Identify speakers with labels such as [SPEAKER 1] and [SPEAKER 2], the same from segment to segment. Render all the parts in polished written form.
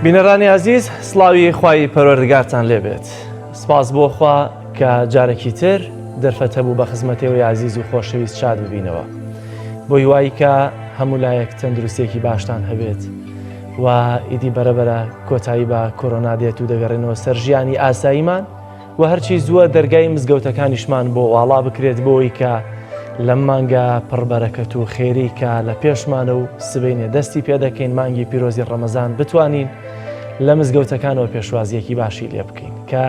[SPEAKER 1] بینەرانی ئازیز سڵاوی خوای پەروەردگارتان لێبێت سپاس بۆ خوا کە جارێکی تر دەرفەت هەبوو بە خزمەتەوەی ئازیز و خۆشەویست شاد ببینەوە بۆ هیوایی کە هەموو لایەک تەندروستێکی باشتان هەبێت و ئیدی بەرەبەرە کۆتایی بە کۆرۆنا دێت و دەگەڕێنەوە سەر ژیانی ئاساییمان و هەرچی زووە دەرگای مزگەوتەکانیشمان بۆ واڵا بکرێت بۆی کە لەم مانگە پڕبەرەکەت و خێری کە لە پێشمانە و سبینێ دەستی پێدەکەین مانگی پیرۆزی ڕەمەزان بتوانین لە مزگەوتەکانەوە پێشوازیەکی باشی لێ بکەین کە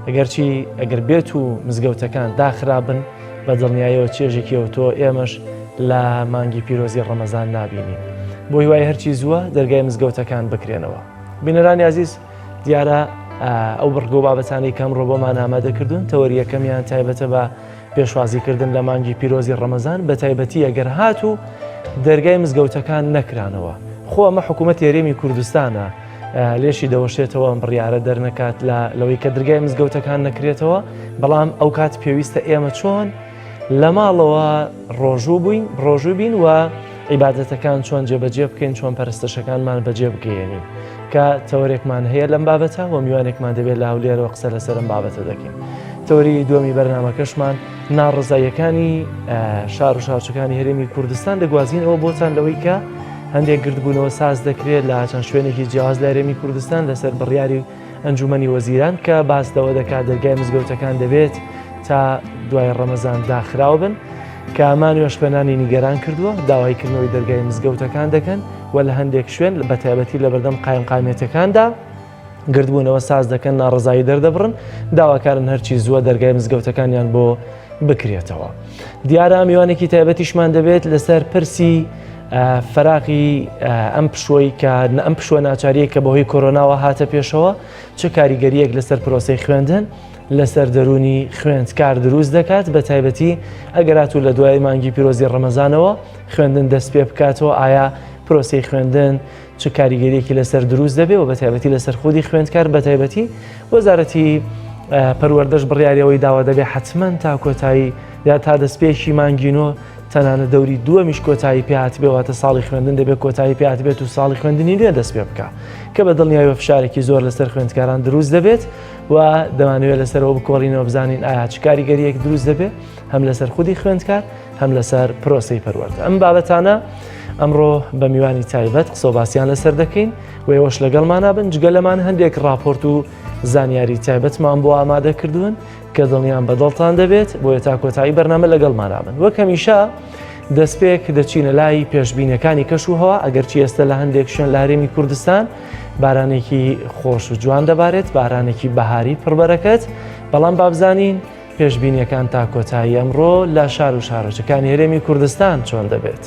[SPEAKER 1] ئەگەرچی ئەگەر بێت و مزگەوتەکان داخرابن بە دڵنیایەوە چێژێکی ئەوتۆ ئێمەش لە مانگی پیرۆزی ڕەمەزان نابینین بۆ هیوای هەرچی زووە دەرگای مزگەوتەکان بکرێنەوە بینەرانی ئازیز دیارە ئەو بڕگە و بابەتانەی کە ئەمڕۆ بۆمان ئامادە کردوون تەوەری یەکەمیان تایبەتە بە پێشوازیکردن لە مانگی پیرۆزی ڕەمەزان بە تایبەتی ئەگەر هات و دەرگای مزگەوتەکان نەکرانەوە خۆ ئەمە حکوومەت هەرێمی کوردستانە لێشی دەوەشێتەوە ئەم بڕیارە دەرنەکات لە لەوەی کە درگای مزگەوتەکان نەکرێتەوە بەڵام ئەو کات پێویستە ئێمە چۆن لە ماڵەوە ڕۆژوو بووین ڕۆژوو بین و عیبادەتەکان چۆن جێبەجێ بکەین چۆن پەرستشەکانمان بەجێ بگەیەنین کە تەوەرێکمان هەیە لەم بابەتە و میوانێکمان دەبێت لە هەولێرەوە قسە لەسەر ئەم بابەتە دەکەین تەوەری دووەمی بەرنامەکەشمان ناڕزاییەکانی شار و شارچەکانی هەرێمی کوردستان دەگوازینەوە بۆتان لەوەی کە هەندێک گردبوونەوە ساز دەکرێت لە چەند شوێنێکی جیاواز لە هەرێمی کوردستان لەسەر بڕیاری ئەنجومەنی وەزیران کە باس لەوە دەکات دەرگای مزگەوتەکان دەبێت تا دوای ڕەمەزان داخراو بن کە ئەمە نوێژخوێنانی نیگەران کردووە داوای کردنەوەی دەرگای مزگەوتەکان دەکەن و لە هەندێک شوێن بە تایبەتی لە بەردەم قایمقامیەتەکاندا گردبوونەوە ساز دەکەن ناڕزایی دەردەبڕن داواکارن هەرچی زووە دەرگای مزگەوتەکانیان بۆ بکرێتەوە. دیارە میوانێکی تایبەتیشمان دەبێت لەسەر پرسی فەراغی ئەم پشووی کە ئەم پشووە ناچاریە کە بەهۆی کۆرۆناوە هاتە پێشەوە چ کاریگەریەک لەسەر پرۆسەی خوێندن لەسەر دەرونی خوێندکار دروست دەکات بە تایبەتی ئەگەرات و لە دوای مانگی پیرۆزی ڕەمەزانەوە خوێندن دەست پێ بکاتەوە ئایا پرۆسەی خوێندن چ کاریگەریەکی لەسەر دروست دەبێ و بەتایبەتی لەسەر خودی خوێندکار بەتایبەتی وەزارەتی پەروەردەش بڕیاری ئەوەی داوە دەبێ حتمما تا کۆتایی یا تا دەستپێکی مانگی نۆ تەنانە دەوری دووەمیش کۆتایی پێهاتبێ واتە ساڵی خوێندن دەبێت کۆتایی پێهاتبێت و ساڵی خوێندنی نوێ دەست پێ بکە کە بە دڵنیایەوە فشارێکی زۆر لەسەر خوێندکاران دروست دەبێت و دەمانەوێت لەسەرەوە بکۆڵینەوە بزانین ئایا چ کاریگەریەک دروست دەبێت هەم لەسەر خودی خوێندکار هەم لەسەر پرۆسەی پەروەردە ئەم بابەتانە ئەمڕۆ بە میوانی تایبەت قسە باسییان لەسەر دەکەین و ئێوەش لەگەڵمانە بن جگە لەمان هەندێک راپۆرت و زانیاری تایبەتمان بۆ ئامادە کردوون کە دڵنیام بەدڵتان دەبێت بۆیە تا کۆتایی بەرنامە لەگەڵمانە بن وەک هەمیشە دەستپێک دەچینە لای پێشبینەکانی کەش و هەوا ئەگەرچی ئێستا لە هەندێک شوێن لە هەرێمی کوردستان بارانێکی خۆش و جوان دەبارێت بارانێکی بەهاری پڕبەرەکەت بەڵام بابزانین پێشبینیەکان تا کۆتایی ئەمڕۆ لە شار و شارۆچەکانی هەرێمی کوردستان چۆن دەبێت؟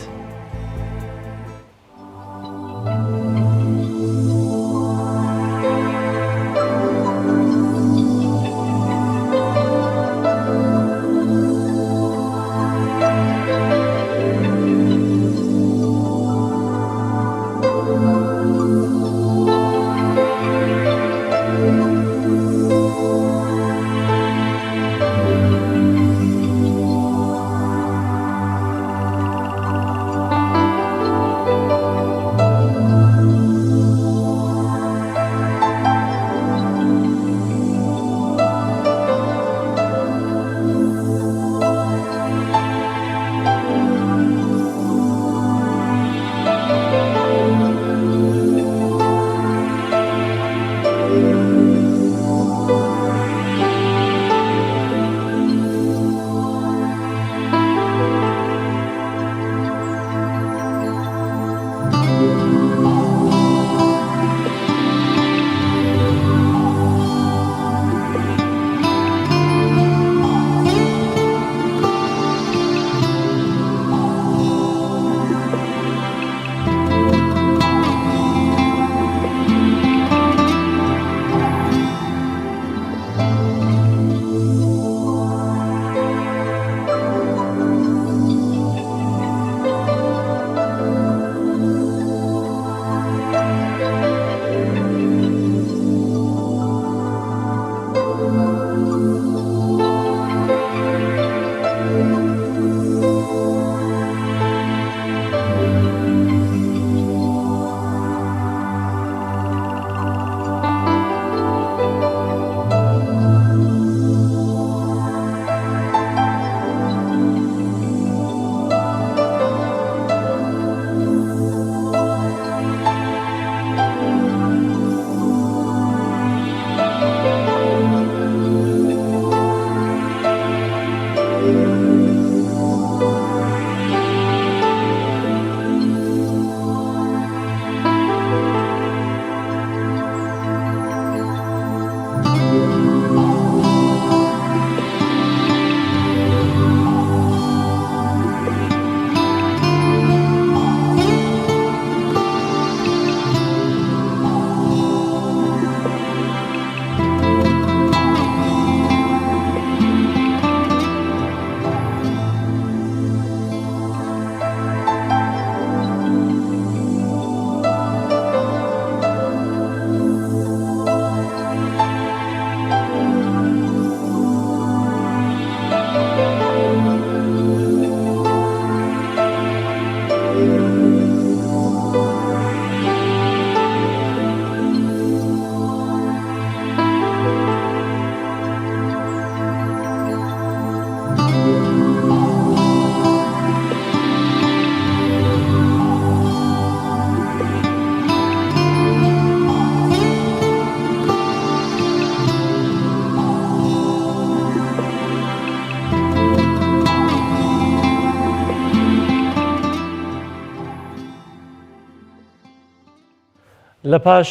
[SPEAKER 1] لە پاش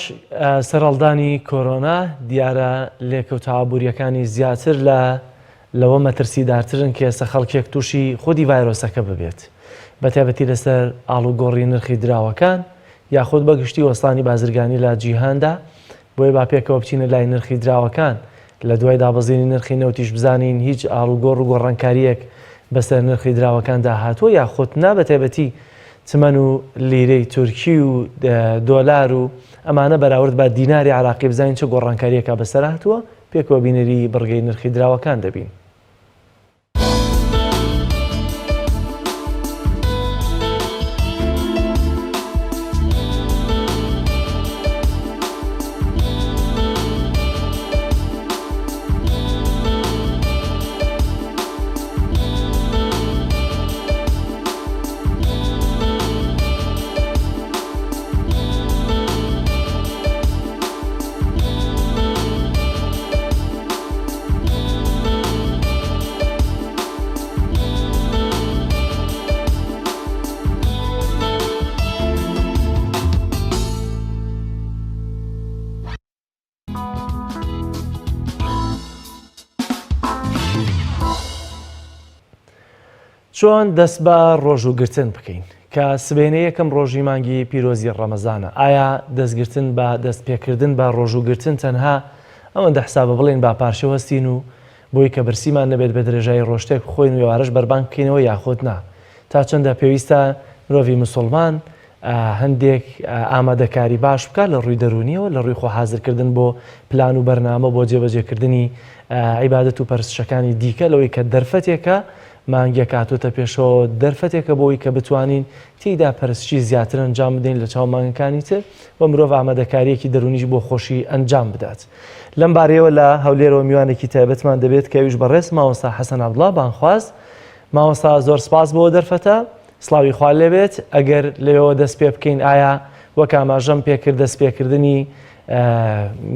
[SPEAKER 1] سەرهەڵدانی کۆرۆنا دیارە لێکەوتە ئابوورییەکانی زیاتر لە لەوە مەترسیدارترن کە ئێستا خەڵکێک تووشی خودی ڤایرۆسەکە ببێت بە تایبەتی لەسەر ئاڵوگۆڕی نرخی دراوەکان یاخود بە گشتی وەستانی بازرگانی لە جیهاندا بۆیە با پێکەوە بچینە لای نرخی دراوەکان لە دوای دابەزینی نرخی نەوتیش بزانین هیچ ئاڵوگۆڕ و گۆڕانکارییەک بەسەر نرخی دراوەکاندا هاتووە یاخود نا بەتایبەتی تمەن و لیرەی تورکی و دۆلار و ئەمانە بەراورد بە دیناری عراقی بزانین چ گۆڕانکارییەکە بەسەر هاتووە پێکەوە بینەری بڕگەی نرخی دراوەکان دەبین. چۆن دەست بە ڕۆژووگرتن بکەین؟ کە سبەینێ یەکەم ڕۆژی مانگی پیرۆزی ڕەمەزانە، ئایا دەستگرتن بە دەست پێکردن بە ڕۆژووگرتن تەنها ئەوەندە حسابە بڵێین با پارشێو هەستین و بۆی کە برسیمان نەبێت بە درێژایی ڕۆژ شتێک بخۆین و ئێوارەش بەربانگ بکەینەوە یاخود نا؟ تا چەندە پێویستە مرۆڤی مسوڵمان هەندێک ئامادەکاری باش بکات لە ڕووی دەروونیەوە لە ڕووی خۆ حازرکردن بۆ پلان و بەرنامە بۆ جێبەجێکردنی عیبادەت و پەرستشەکانی دیکە لەوەی کە دەرفەتێکە مانگێک هاتۆتە پێشەوە دەرفەتێکە بۆی کە بتوانین تێیدا پەرستشی زیاتر ئەنجام بدەین لە چاو مانگەکانی تر و مرۆڤ ئامادەکاریەکی دەروونیش بۆ خۆشی ئەنجام بدات. لەم بارەیەوە لە هەولێرەوە میوانێکی تایبەتمان دەبێت کە ئەویش بەڕێز مامۆستا حەسەن عەبدوڵا بانخواز. مامۆستا زۆر سپاس بۆ دەرفەتە. سڵاوی خوا لێبێت ئەگەر لەوێوە دەست پێ بکەین ئایا وەک ئاماژەم پێکرد دەست پێکردنی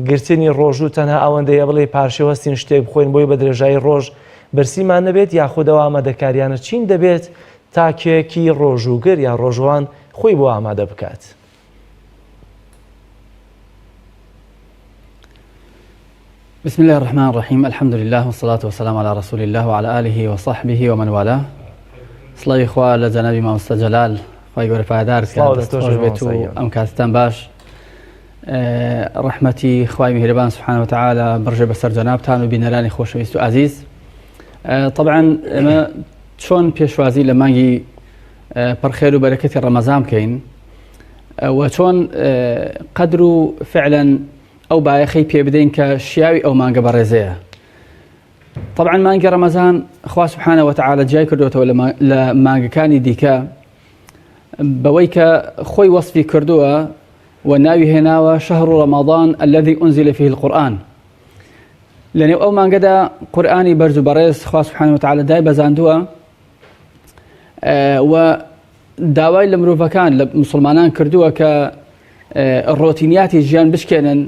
[SPEAKER 1] گرتنی ڕۆژوو تەنها ئەوەندەیە بڵێ پارشێو هەستین شتێک بخۆین بۆی بە درێژایی ڕۆژ برسیمان نەبێت یاخود ئەو ئامادەکاریانە چین دەبێت تاکێکی ڕۆژووگر یا ڕۆژوان خۆی بۆ ئامادە بکات؟
[SPEAKER 2] بسم الله الرحمن الرحیم الحمد لله والصلاة والسلام على رسول الله وعلى آله وصحبه ومن والاه سڵاوی خوا لە جەنابی مامۆستا جەلال خوای گەورە پایەدار خۆش بێت و ئەم کاتتان باش ڕەحمەتی خوای میهرەبان سبحانه وتعالى بڕژێ بەسەر جەنابتان و بینەرانی خۆشەویست و ئازیز طبعا ئێمە چۆن پێشوازی لە مانگی پڕخێر و بەرەکەتی ڕەمەزان بکەین و چۆن قەدر و فعلا ئەو بایەخەی پێ بدەین کە شیاوی ئەو مانگە بەڕێزەیە طبعا مانگی ڕەمەزان خوا سبحانە وتعالى جیای کردوێتەوە لە مانگەکانی دیکە بەوەی کە خۆی وەصفی کردووە و ناوی هێناوە شهر رمضان الذي أنزل فيه القرآن لەنێو ئەو مانگەدا قورآانی بەرز و بەڕێز خوا سبحانه وتعالى دای بەزاندووە و داوای لە مرۆڤەکان لە مسلمانان کردووە کە ڕۆتینیاتی ژیان بشکێنن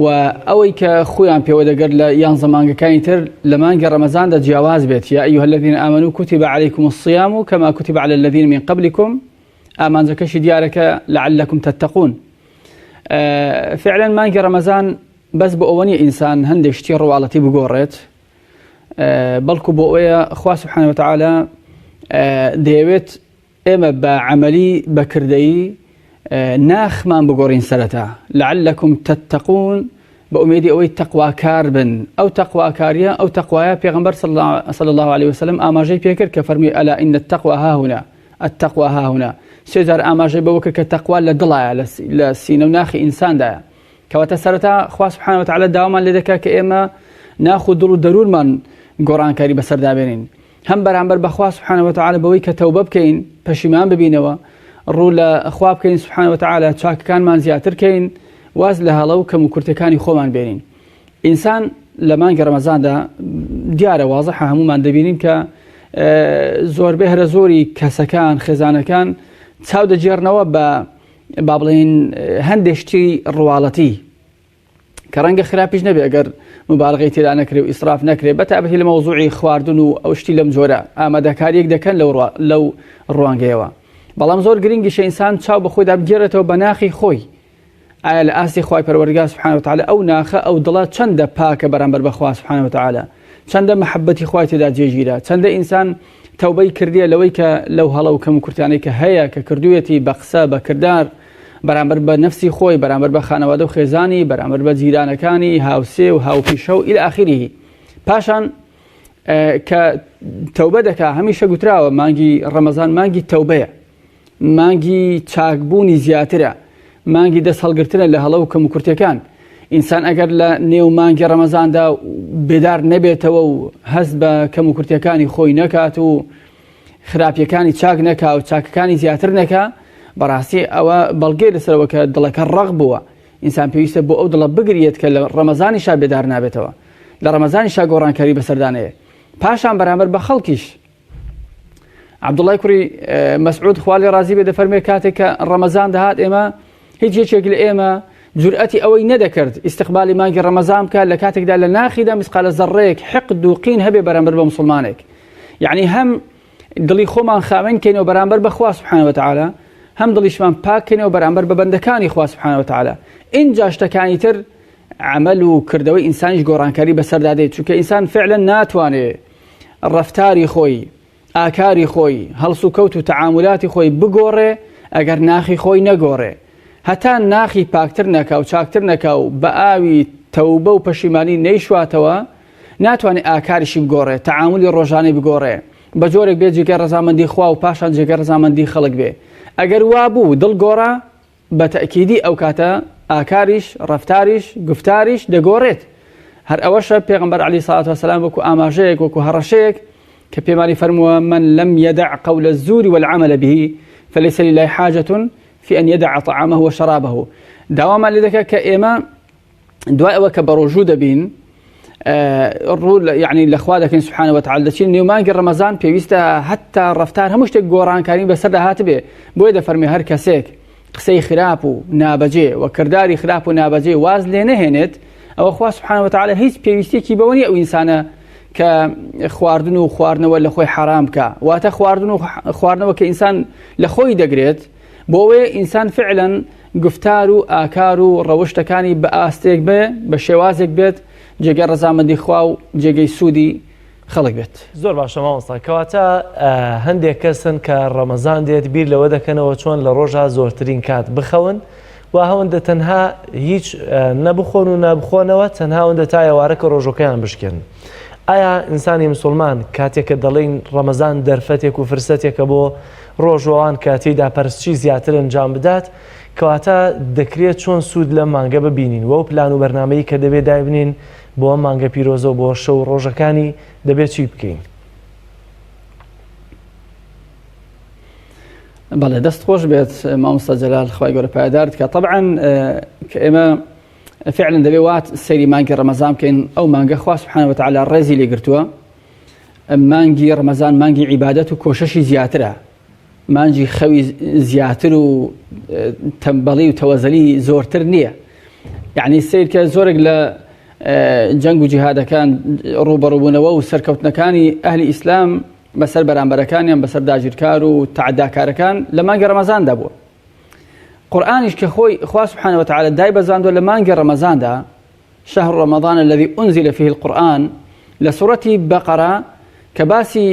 [SPEAKER 2] و ئەوەی کە خویان پێوە دەگەر لە یانزە مانگەکانی تر لە مانگی ڕەمەزاندا جیاواز بێت یا أيها الذين آمنوا كتب عليكم الصيام كما كتب على الذين من قبلكم ئامانجەکەشی دیارەکە لعلكم تتقون فعلا مانگی ڕەمەزان بەس بۆ ئەوە نیە ئینسان هەندێک شتی ڕواڵەتی بگۆڕێت بەڵکو بۆ ئەوەیە خوا سبحانه وتعالى دەیەوێت ئێمە بە عەمەلی بە کردەیی ناخمان بگۆڕین سەرەتا لعلکم تتقون بە ئومێدی ئەوەی تەقواکار بن ئەو تەقواکاریە ئەو تەقوایە پێغمبەر صلی الله عليه وسلم ئاماژەی پێکرد کە فەرمی ئەلا إن التقوى ها هنا التقوى ها هنا سێ جار ئاماژەی بەوە کرد کە تەقوا لە دڵایە لە سینە و ناخی ئینساندایە کەواتە سەرەتا خوا سبحانه وتعالى داوامان لێ دەکات کە ئێمە ناخ و دڵ و دەروونمان گۆڕانکاری بەسەردا بێنین هەم بەرامبەر بە خوا سبحانه وتعالى بەوەی کە تەوبە بکەین پەشیمان ببینەوە ڕوو لە خوا بکەین سبحانه وتعالى چاکەکانمان زیاتر کەین واز لە هەڵە و کەم و کورتەکانی خۆمان بێنین ئینسان لە مانگی ڕەمەزاندا دیارە وازحە هەمومان دەبینین کە زۆربەی هەرە زۆری کەسەکان خێزانەکان چاو دەگێڕنەوە بە با بڵێین هەندێک شتی ڕواڵەتی کە ڕەنگە خراپیش نەبێ ئەگەر مبالغەی تێدا نەکرێ و ئیسراف نەکرێ بە تایبەتی لە مەوزوعی خواردن و ئەو شتی لەم جۆرە ئامادەکاریەک دەکەن لەو لەو ڕوانگەیەوە بەڵام زۆر گرنگیشە ئینسان چاو بە خۆیدا بگێڕێتەوە بە ناخی خۆی. ئایا لە ئاستی خوای پەروەردگار سبحانە وتعالی ئەو ناخە ئەو دڵە چەندە پاکە بەرامبەر بە خوا سبحانە وتعالی چەندە محەبەتی خوای تێدا جێگیرە چەندە ئینسان تەوبەی کردیە لەوەی کە لەو هەڵە و کەم و کورتانەی کە هەیە کە کردوویەتی بە قسە بە کردار بەرامبەر بە نەفسی خۆی بەرامبەر بە خانەوادە و خێزانی بەرامبەر بە جیرانەکانی هاوسێ و هاوپیشە و إلى آخره پاشان کە تەوبە دەکا هەمیشە گوتراوە مانگی ڕەمەزان مانگی تەوبەیە مانگی چاکبوونی زیاترە، مانگی دەست هەڵگرتنە لە هەڵە و کەموکورتیەکان. ئینسان ئەگەر لە نێو مانگی ڕەمەزاندا بێدار نەبێتەوە و هەست بە کەموکورتیەکانی خۆی نەکات و خراپیەکانی چاک نەکا و چاکەکانی زیاتر نەکا، بەڕاستی ئەوە بەڵگەی لەسەرەوە کە دڵەکە ڕەق بووە. ئینسان پێویستە بۆ ئەو دڵە بگریێت کە لە ڕەمەزانیشا بێدار نابێتەوە، لە ڕەمەزانیشا گۆڕانکاری بەسەردا نەیەت. پاشان بەرامبەر بە خەڵکیش عەبدوڵای کوڕی مەسعود خوا لێ ڕازی بێ دەفەرمێ کاتێک کە ڕەمەزان دەهات ئێمە هیچ یەکێک لە ئێمە جورئەتی ئەوەی نەدەکرد ئیستقبالی مانگی ڕەمەزان بکات لە کاتێکدا لە ناخیدا مسقالە زەڕەیەک حقد و قین هەبێ بەرامبەر بە مسلمانێک یعنی هەم دڵی خۆمان خاوێن کەینەوە بەرامبەر بە خوا سبحانه وتعالى هەم دڵیشمان پاک کەینەوە بەرامبەر بە بەندەکانی خوا سبحانه وتعالى ئینجا شتەکانی تر عمل و کردەوەی ئینسانیش گۆڕانکاری بەسەردا دێت چونکە ئینسان فعلا ناتوانێت ڕەفتاری خۆی، ئاکاری خۆی، هەڵسوکەوت و تەعامولاتی خۆی بگۆڕێ ئەگەر ناخی خۆی نەگۆڕێ. هەتا ناخی پاکتر نەکا و چاکتر نەکا و بە ئاوی تەوبە و پەشیمانی نەیشواتەوە، ناتوانێ ئاکاریشی بگۆڕێ، تەعامولی ڕۆژانەی بگۆڕێ، بە جۆرێک بێ جێگای ڕەزامەندی خوا و پاشان جێگای ڕەزامەندی خەڵک بێ. ئەگەر وابوو دڵ گۆڕا، بە تەئکیدی ئەو کاتە ئاکاریش، ڕەفتاریش، گوفتاریش دەگۆڕێت. هەر ئەوەشە پێغەمبەر علیە سڵات وسلام وەکو ئاماژەیەک، وەکو هەڕەشەیەک کە پێمانی فەرمووە من لم يدع قول الزور والعمل به فليس لله حاجة في أن يدع طعامه وشرابه داوامان لێ دەکات کە ئێمە دوای ئەوە کە بەڕۆژوو دەبین ڕوو یعنی لە خوا دەکەین سبحانە وتعالی دەچین نێو مانگی ڕەمەزان پێویستە هەتا ڕەفتار هەموو شتێک گۆڕانکاری بەسەردا هاتبێ بۆیە دەفەرمێ هەر کەسێک قسەی خراپ و نابەجێ و کرداری خراپ و نابەجێ واز لێ نەهێنێت ئەوە خوا سبحانە وتعالی هیچ پێویستێکی بەوە نیە ئەو ئینسانە کە خواردن و خواردنەوە لە خۆی حرام بکە واتە خواردن و خواردنەوە کە ئینسان لە خۆی دەگرێت بۆ ئەوەیە ئینسان فعلا گوفتار و ئاکار و ڕەوشتەکانی بە ئاستێک بێ، بە شێوازێک بێت جێگەی ڕەزامەندی خوا و جێگەی سوودی خەڵک بێت.
[SPEAKER 1] زۆر باشە مامۆستا کەواتە هەندێک کەس هەن کە ڕەمەزان دێت بیر لەوە دەکەنەوە چۆن لە ڕۆژا زۆرترین کات بخەون و هەوەندە تەنها هیچ نەبخۆن و نابخۆنەوە تەنها ئەوەندە تا ئێوارە کە ڕۆژەکەیان بشکێن ئایا ئینسانی مسلمان کاتێک کە دەڵێین ڕەمەزان دەرفەتێک و فرسەتێکە بۆ ڕۆژوەوان کە تێیدا پەرستشی زیاتر ئەنجام بدات، کەواتە دەکرێت چۆن سوود لەم مانگە ببینین و ئەو پلان و بەرنامەی کە دەبێت دایبنێین بۆ ئەم مانگە پیرۆزە و بۆ شەو و ڕۆژەکانی دەبێت چی بکەین؟
[SPEAKER 2] بەڵێ دەست خۆش بێت مامۆستا جەلال خوای گەورە پایەدارت کە طبعا کە ئێمە فعلا دەبێ وات سەیری مانگی ڕەمەزان بکەین ئەو مانگە خوا سبحانه وتعالی ڕێزی لێگرتووە مانگی ڕەمەزان مانگی عیبادەت و کۆشەشی زیاترە مانگی خەوی زیاتر و تەمبەڵی و تەوەزەلی زۆرتر نییە یعنی سیر کە زۆرێک لە جەنگ و جیهادەکان ڕوبەڕوبوونەوە و سەرکەوتنەکانی ئەهلی ئیسلام بەسەر بەرامبەرەکانیان بەسەر داگیرکار و تعداکارەکان لە مانگی ڕەمەزاندا بووە قورآانیش کە خۆی خوا سبحانه وتعالى دای بەزاندوە لە مانگی ڕەمەزاندا شهر رمضان الذی انزل فیه القرآن لە سوڕەتی بەقەرە کە باسی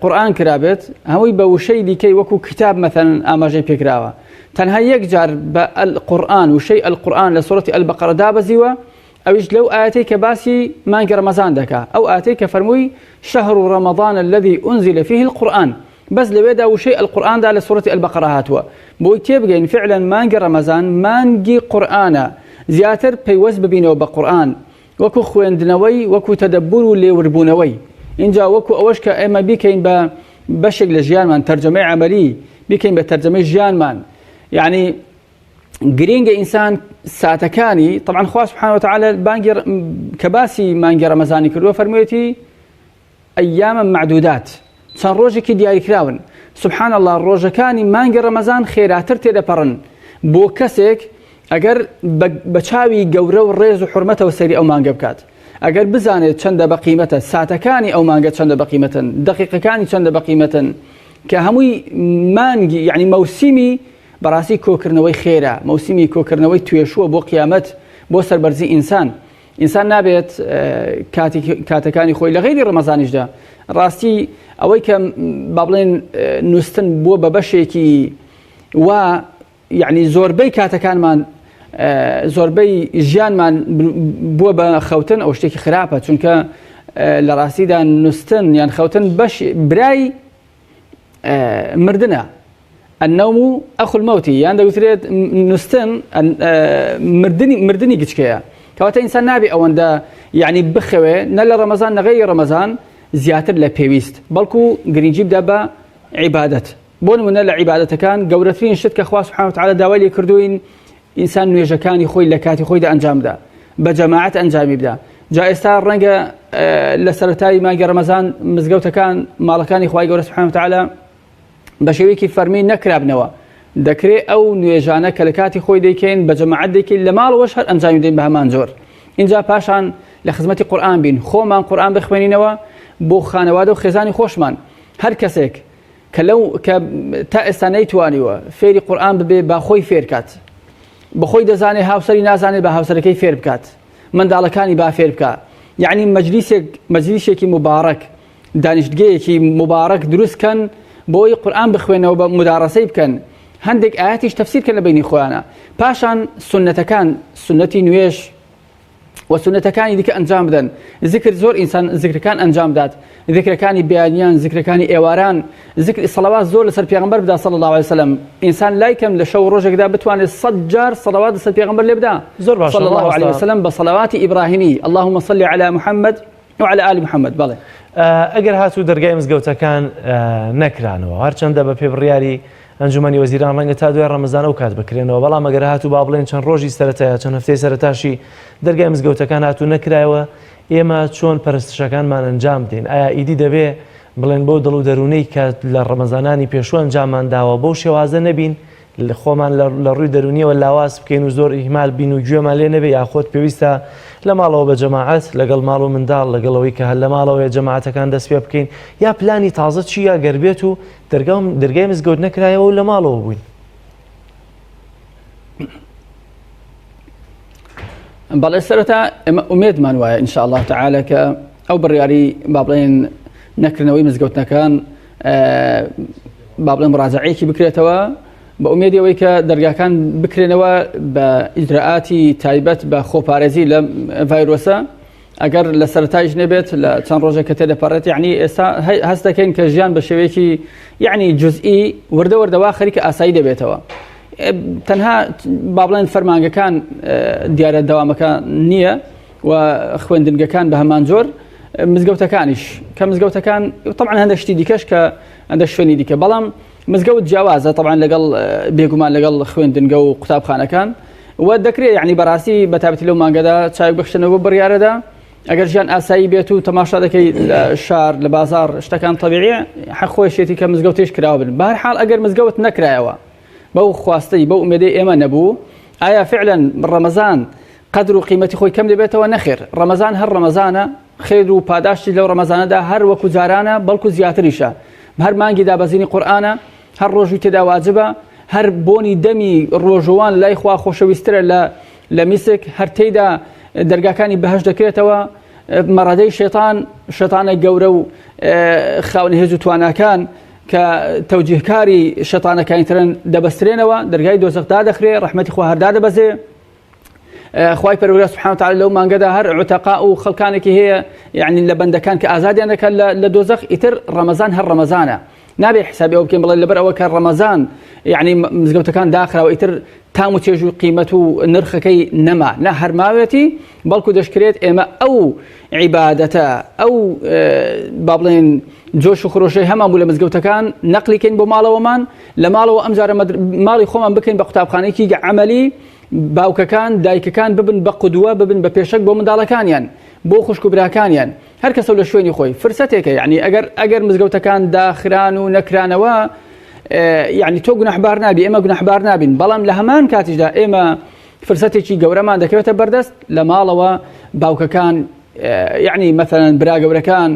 [SPEAKER 2] قورآن کرابێت هەمووی بە وشەی دیکەی وەکو کتاب مەثەن ئاماژەی پێکراوە تەنها یەک جار بە القرآن وشەی القرآن لە سوڕەتی البقرە دابەزیوە ئەویش لەو ئاەتەی کە باسی مانگی ڕەمەزان دەکا ئەو ئاەتەی کە فەرمووی شهر رمضان الذي أنزل فيه القرآن بەس لەوێدا وشەی القرآن دا لە سورەتی البقرە هاتووە بۆی تێبگەین فعلا مانگی ڕەمەزان مانگی قورئانە زیاتر پەیوەست ببینەوە بە قورئان وەکو خوێندنەوەی وەکو تەدەبور و لێوردبوونەوەی اینجا وەکو ئەوەش کە ئێمە بیکەین بە بەشێک لە ژیانمان تەرجەمەی عەمەلی بیکەین بە تەرجەمەی ژیانمان یعنی گرینگە ئینسان ساتەکانی طبعا خوا سبحانه وتعالى بانگی کە باسی مانگی ڕەمەزانی کردووە فەرموویەتی ایاما معدودات، چەند ڕۆژێکی دیاریکراون، سبحان اللە ڕۆژەکانی مانگی ڕەمەزان خێراتر تێدەپەڕن بۆ کەسێک ئەگەر بە چاوی گەورە و ڕێز و حورمەتەوە سەیری ئەو مانگە بکات، ئەگەر بزانێت چەندە بە قیمەتە، ساتەکانی ئەو مانگە چەندە بە قیمەتن، دەقیقەکانی چەندە بە قیمەتن، کە هەمووی مانگی یعنی مەوسیمی. بەڕاستی کۆکردنەوەی خێرە، مەوسیمی کۆکردنەوەی توێشووە بۆ قیامەت، بۆ سەربەرزی ئینسان. ئینسان نابێت کاتەکانی خۆی لە غەیری ڕەمەزانیشدا ڕاستی ئەوەی کە با بڵێن نووستن بووە بە بەشێکی وا یعنی زۆربەی کاتەکانمان زۆربەی ژیانمان بووە بە خەوتن ئەو شتێکی خراپە چونکە لە ڕاستیدا نووستن یان خەوتن بەش برای مردنە النوم اخو الموت یان دەگوترێت نوستن مردنی مردنی گچکەیە کەواتە ئینسان نابێ ئەوەندە یعنی بخەوێ نە لە ڕەمەزان نەغەیری ڕەمەزان زیاتر لە پێویست بەڵکو گرنگی بدە بە عیبادەت بۆ نمونە لە عیبادەتەکان گەورەترین شت کە خوا سبحانه وتعالی داوای لێ کردوین ئینسان نوێژەکانی خۆی لە کاتی خۆیدا ئەنجام بدا بە جەماعەت ئەنجامی بدا جا ئێستا ڕەنگە لە سەرەتای مانگی ڕەمەزان مزگەوتەکان ماڵەکانی خوای گەورە سبحانه وتعالی بە شێوەیەکی فەرمی نەکرابنەوە دەکرێ ئەو نوێژانە کە لە کاتی خۆی دەیکەین بە جەماعەت دەیکەین لە ماڵەوەش هەر ئەنجامی دەین بە هەمان جۆر اینجا پاشان لە خزمەتی قورئان بین خۆمان قورئان بخوێنینەوە بۆ خانەوادە و خێزانی خۆشمان هەر کەسێک کە لەو کە تا ئێستا نەیتوانیوە فێری قورئان ببێ با خۆی فێر کات بەخۆی دەزانێ هاوسەری نازانێت بە هاوسەرەکەی فێر بکات منداڵەکانی با فێر بکە یعنی مەجلیسێک مەجلیسێکی مبارەک دانیشتگەیەکی مبارەک دروست کەن بۆی قورئان بخوێنەوە بە مدارەسەی بکەن هەندێک ئاەتیش تەفسیر کەن لە بینی خۆیانە پاشان سنەتەکان سنەتی نوێژ و سونەتەکانی دیکە ئەنجام بدەن زیکر زۆر ئینسان زیکرەکان ئەنجام بدات زیکرەکانی بەیانیان زیکرەکانی ئێواران زیکری سەڵەوات زۆر لەسەر پێغەمبەر بدا صلی الله علیه وسلم ئینسان لای کەم لە شەو ڕۆژێکدا بتوانێت 100 جار سەڵەوات لەسەر پێغەمبەر لێ بدا
[SPEAKER 1] زۆر باشە
[SPEAKER 2] صلی الله علیه وسلم بە سەڵەواتی ئیبراهیمی اللهم صل علی محمد وعلى آل محمد بەڵێ.
[SPEAKER 1] ئەگەر هاتوو دەرگای مزگەوتەکان نەکرانەوە هەرچەندە بە پێ بڕیاری ئەنجومەنی وەزیران ڕەنگە تا دوای ڕەمەزان ئەو کات بکرێنەوە بەڵام ئەگەر هاتوو با بڵێن چەند ڕۆژی سەرەتایە چەند هەفتەی سەرەتاشی دەرگای مزگەوتەکان هاتوو نەکرایەوە ئێمە چۆن پەرستشەکانمان ئەنجام بدەین ئایا ئیدی دەبێ بڵێن بەو دڵ و دەروونەی کە لە ڕەمەزانانی پێشوو ئەنجامان داوە بەو شێوازە نەبین خۆمان لە ڕووی دەروونیەوە لاواز بکەین و زۆر ئیهمال بین و گوێمان لێ نەبێ یاخۆت پێویستە لە ماڵەوە بە جەماعەت لەگەڵ ماڵ و منداڵ لەگەڵ ئەوەی کە هەر لە ماڵەوەیە جەماعەتەکان دەست پێ بکەین یا پلانی تازە چییە گەر بێت و دەرگای مزگەوت نەکرایەوە و لە ماڵەوە بووین؟
[SPEAKER 2] بەڵێ سەرەتا ئێمە ئومێدمان وایە إن شاء الله تعالی کە ئەو بڕیاری با بڵێن نەکردنەوەی مزگەوتنەکان با بڵێن مراجعەیەکی بکرێتەوە بە ئومێدی ئەوەی کە دەرگاکان بکرێنەوە بە ئیجرائاتی تایبەت بە خۆپارێزی لە ڤایرۆسە ئەگەر لە سەرەتایش نەبێت لە چەند ڕۆژێک کە تێدەپەڕێت یعنی ئێستا هەست دەکەین کە ژیان بە شێوەیەکی یعنی جزئی وردە وردەوا خەریکە ئاسایی دەبێتەوە تەنها با بڵێن فەرمانگەکان دیارە دەوامەکە نییە و خوێندنگەکان بە هەمان جۆر مزگەوتەکانیش کە مزگەوتەکان طبعا هەندێک شتی دیکەش کە هەندێک شوێنی دیکە بەڵام مزگەوت جیاوازە طبعا لەگەڵ بێگومان لەگەڵ خوێندنگە و قوتابخانەکان و دەکرێت یعنی بەڕاستی بە تابەتی لەو مانگەدا چاوێک بخشنەوە بڕیارەدا ئەگەر ژیان ئاسایی بێت و تەماشا دەکەی لە شار لە بازار شتەکان طبیعیە حەق خۆشیەتی کە مزگەوتیش کراوە بن بەهەر حاڵ ئەگەر مزگەوت نەکرایەوە بەو خواستەی بەو ئومێدەی ئێمە نەبوو ئایا فعلا ڕەمەزان قەدر و قیمەتی خۆی کەم دەبێتەوە؟ نەخێر، ڕەمەزان هەر ڕەمەزانە، خێر و پاداشتیش لەو ڕەمەزانەدا هەر وەکو جارانە، بەڵکو زیاتریشە. هەر مانگی دابەزینی قورئانە، هەر ڕۆژووی تێدا واجبە، هەر بۆنی دەمی ڕۆژووان لای خوا خۆشەویسترە لە لە میسک، هەر تێیدا دەرگاکانی بەهەشت دەکرێتەوە، مەڕەدەی شەیتان، شەیتانە گەورە و خاوەن هێز و تواناکان کە تەوجیهکاری شەیتانەکانی ترن دەبەسترێنەوە، دەرگای دۆزەخ دادەخرێ، ڕەحمەتی خوا هەر دادەبەزێ. خوای پەروەردگار سبحانه وتعالی لەو مانگەدا هەر عتەقا و خەڵکانێکی هەیە یعنی لە بەندەکان کە ئازادیان دەکات لە دۆزەخ ئیتر ڕەمەزان هەر ڕەمەزانە نابێ حسابی ئەو بکەین بڵێ لەبەر ئەوە کە ڕەمەزان یعنی مزگەوتەکان داخراوە ئیتر تام و چێژ و قیمەت و نرخەکەی نەما نە هەرماوێتی بەڵکو دەشکرێت ئێمە ئەو عیبادەتە ئەو با بڵێن جۆش و خرۆشەی هەمان بوو لە مزگەوتەکان نەقلیکەین بۆ ماڵەوەمان لە ماڵەوە ئەمجارە ماڵی خۆمان بکەین بە قوتابخانەیەکی عەمەلی باوکەکان دایکەکان ببن بە قودوە ببن بە پێشەک بۆ منداڵەکانیان بۆ خوشک و براکانیان هەر کەسەو لە شوێنی خۆی فرسەتێکە یعنی ئەگەر ئەگەر مزگەوتەکان داخران و نەکرانەوە یعنی تۆ گوناحبار نابی ئێمە گوناحبار نابین بەڵام لە هەمان کاتیشدا ئێمە فرسەتێکی گەورەمان دەکەوێتە بەردەست لە ماڵەوە باوکەکان یعنی مەثەلەن برا گەورەکان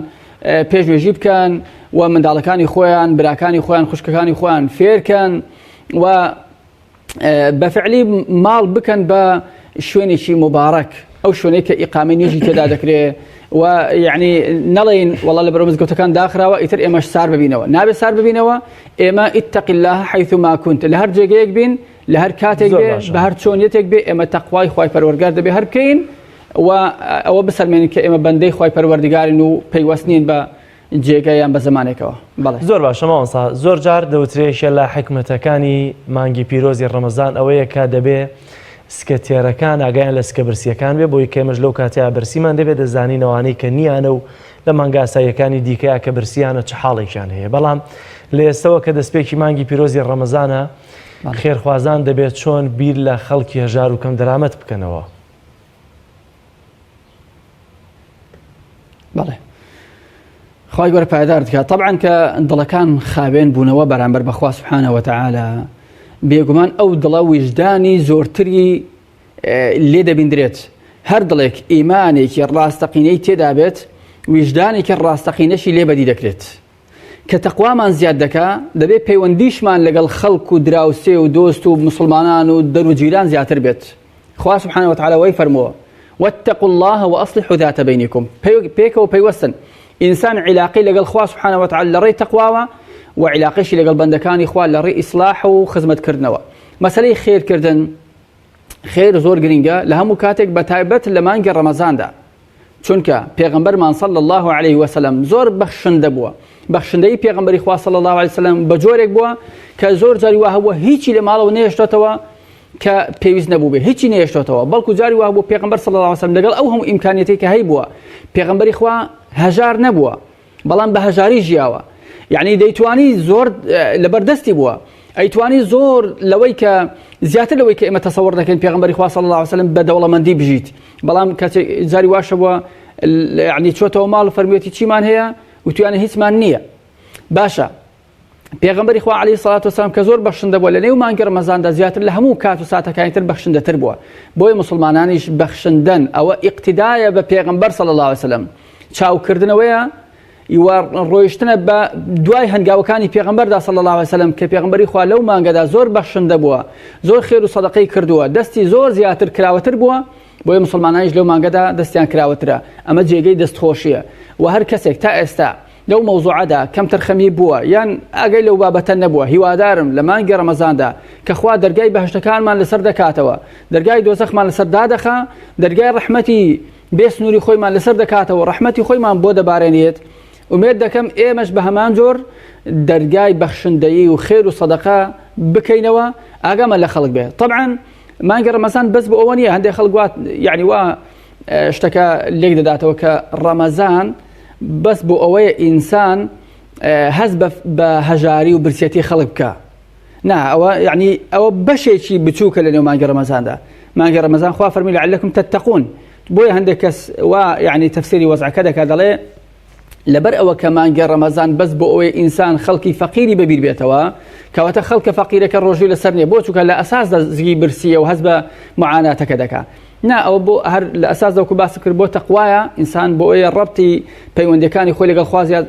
[SPEAKER 2] پێش نوێژی بکەن و منداڵەکانی خۆیان براکانی خۆیان خوشکەکانی خۆیان فێرکەن و بە فعلی ماڵ بکەن بە شوێنێکی مبارەک ئەو شوێنەی کە ئیقامەی نوێژی تێدا دەکرێ و یعنی نەڵێین وەڵا لە بەرەو مزگەوتەکان داخراوە ئیتر ئێمەش سار ببینەوە نابێ سار ببینەوە ئێمە اتق الله حيث ما كنت لە هەر جێگەیەک بین لە هەر کاتێک بێ بە هەر چۆنیەتێک بێ ئێمە تەقوای خوای پەروەردگار دەبێ هەر بکەین و ئەوە بسەلمێنین کە ئێمە بەندەی خوای پەروەردگارین و پەیوەست نین بە جێگە یان بە زمانێکەوە. بەڵێ.
[SPEAKER 1] زۆر باشە مامۆستا زۆر جار دەوترێ یەکێ لە حیکمەتەکانی مانگی پیرۆزی ڕەمەزان ئەوەیە کە دەبێ سکە تێرەکان ئاگایان لە سکە برسیەکان بێ بۆی کە ئێمەش لەو کاتەیا برسیمان دەبێ دەزانین ئەوانەی کە نییانە و لە مانگە ئاساییەکانی دیکەیا کە برسیانە چ حاڵێکیان هەیە بەڵام لە ئێستەوە کە دەستپێکی مانگی پیرۆزی ڕەمەزانە خێرخوازان دەبێت چۆن بیر لە خەڵکی هەژار و کەم دەرامەت بکەنەوە؟
[SPEAKER 2] بەڵێ خوای گەورە پایدار دکات طبعا کە دڵەکان خاوێن بوونەوە بەرامبەر بەخوا سبحانە وتعالى بێگومان ئەو دڵە ویژدانی زۆرتری لێ دەبیندرێت هەر دڵێک ئیمانێکی ڕاستەقینەی تێدا بێت ویژدانێکی ڕاستەقینەشی لێ بەدی دەکرێت کە تەقوامان زیاد دەکا دەبێت پەیوەندیشمان لەگەڵ خەڵک و دراوسێ و دۆست و مسلمانان و دەر و جیران زیاتر بێت خوا سبحانه وتعالی وای فەرمووە واتقوا الله وأصلحوا ذات بينكم پێکەوە پەیوەستن ئینسان عیلاقەی لەگەڵ خوا سبحانه وتعالی لە ڕێی تەقواوە و عیلاقەشی لەگەڵ بەندەکانی خوا لە ڕێی ئیسلاح و خزمەتکردنەوە مەسەلەی خێرکردن خێر زۆر گرنگە لە هەموو کاتێک بە تایبەت لە مانگی ڕەمەزاندا چونکە پێغەمبەرمان صلی اللە علیه وسلم زۆر بەخشندە بووە بەخشندەی پێغەمبەری خوا صلی اللە علیه وسلم بە جۆرێک بووە کە زۆر جاری وا هەبووە هیچی لە ماڵەوە نێشتۆتەوە کە پێویست نەبوو بێ هیچی نێشتۆتەوە بەڵکو جاری وا بوو پێغەمبەر صلی اللە علیه وسلم لەگەڵ ئەو هەموو ئیمکانیەتەی کە هەیبووە پێغەمبەری خوا هەژار نەبووە بەڵام بە هەژاری ژیاوە یعنی دەیتوانی زۆر لەبەر دەستی بووە ئەیتوانی زۆر لەوەی کە زیاتر لەوەی کە ئێمە تەسەوڕ دەکەین پێغمبەری خوا صلی الله علیه وسلم بە دەوڵەمەندی بژیت بەڵام کەسێک جاری واشە بووە یعنی چۆتەوە ماڵ فەرموویەتی چیمان هەیە وتویانە هیچمان نییە باشە پێغەمبەری خوا علیه الصلاة والسلام کە زۆر بەخشندە بووە لە نێو مانگی ڕەمەزاندا زیاتر لە هەموو کات و ساتەکانی تر بەخشندەتر بووە بۆیە موسڵمانانیش بەخشندەن ئەوە ئیقتیدایە بە پێغەمبەر صلی الله علیه وسلم چاوکردنەوەیە و ڕۆیشتنە بە دوای هەنگاوەکانی پێغەمبەردا صلی الله علیه وسلم کە پێغەمبەری خوا لەو مانگەدا زۆر بەخشندە بووە زۆر خێر و سەدەقەی کردووە دەستی زۆر زیاتر کراوەتر بووە بۆیە مسلمانانیش لەو مانگەدا دەستیان کراوەترە ئەمە جێگەی دەستخۆشیە و هەر کەسێک تا ئێستا لەو مەوزوعەدا کەمتەرخەمی بووە یان ئاگای لەو بابەتە نەبووە هیوادارم لە مانگی ڕەمەزاندا کە خوا دەرگای بەهەشتەکانمان لەسەر دەکاتەوە دەرگای دۆزەخمان لەسەر دادەخا دەرگای ڕەحمەتی بێ سنووری خۆیمان لەسەر دەکاتەوە ڕەحمەتی خۆیمان بۆ دەبارێنێت ئومێد دەکەم ئێمەش بە هەمان جۆر دەرگای بەخشندەیی و خێر و سەدەقە بکەینەوە ئاگامان لە خەڵک بێ طبعا مانگی ڕەمەزان بەس بۆ ئەوە نییە هەندێک خەڵک وا یعنی وا شتەکە لێک دەداتەوە کە ڕەمەزان بەس بۆ ئەوەیە ئینسان هەست بە هەژاری و برسێتی خەڵک بکە نا ئەوە یعنی ئەوە بەشێکی بچووکە لە نێو مانگی ڕەمەزاندا مانگی ڕەمەزان خوا فەرمی لعلکم تتقون بۆیە هەندێک کەس وا یعنی تەفسیری وەزعەکە دەکات دەڵێ لەبەر ئەوە کە مانگی ڕەمەزان بەس بۆ ئەوەی ئینسان خەڵکی فەقیری بەبیر بێتەوە کەواتە خەڵکە فەقیرەکە ڕۆژوی لەسەر نییە بۆ چونکە لە ئەساسدا زگی برسیە و هەست بە معاناتەکە دەکا نا ئەوە بۆ هەر لە ئەساسدا وەکو باس کرد بۆ تەقوایە ئینسان بۆ ئەوەیە ڕەبتی پەیوەندیەکانی خۆی لەگەڵ خوا زیاد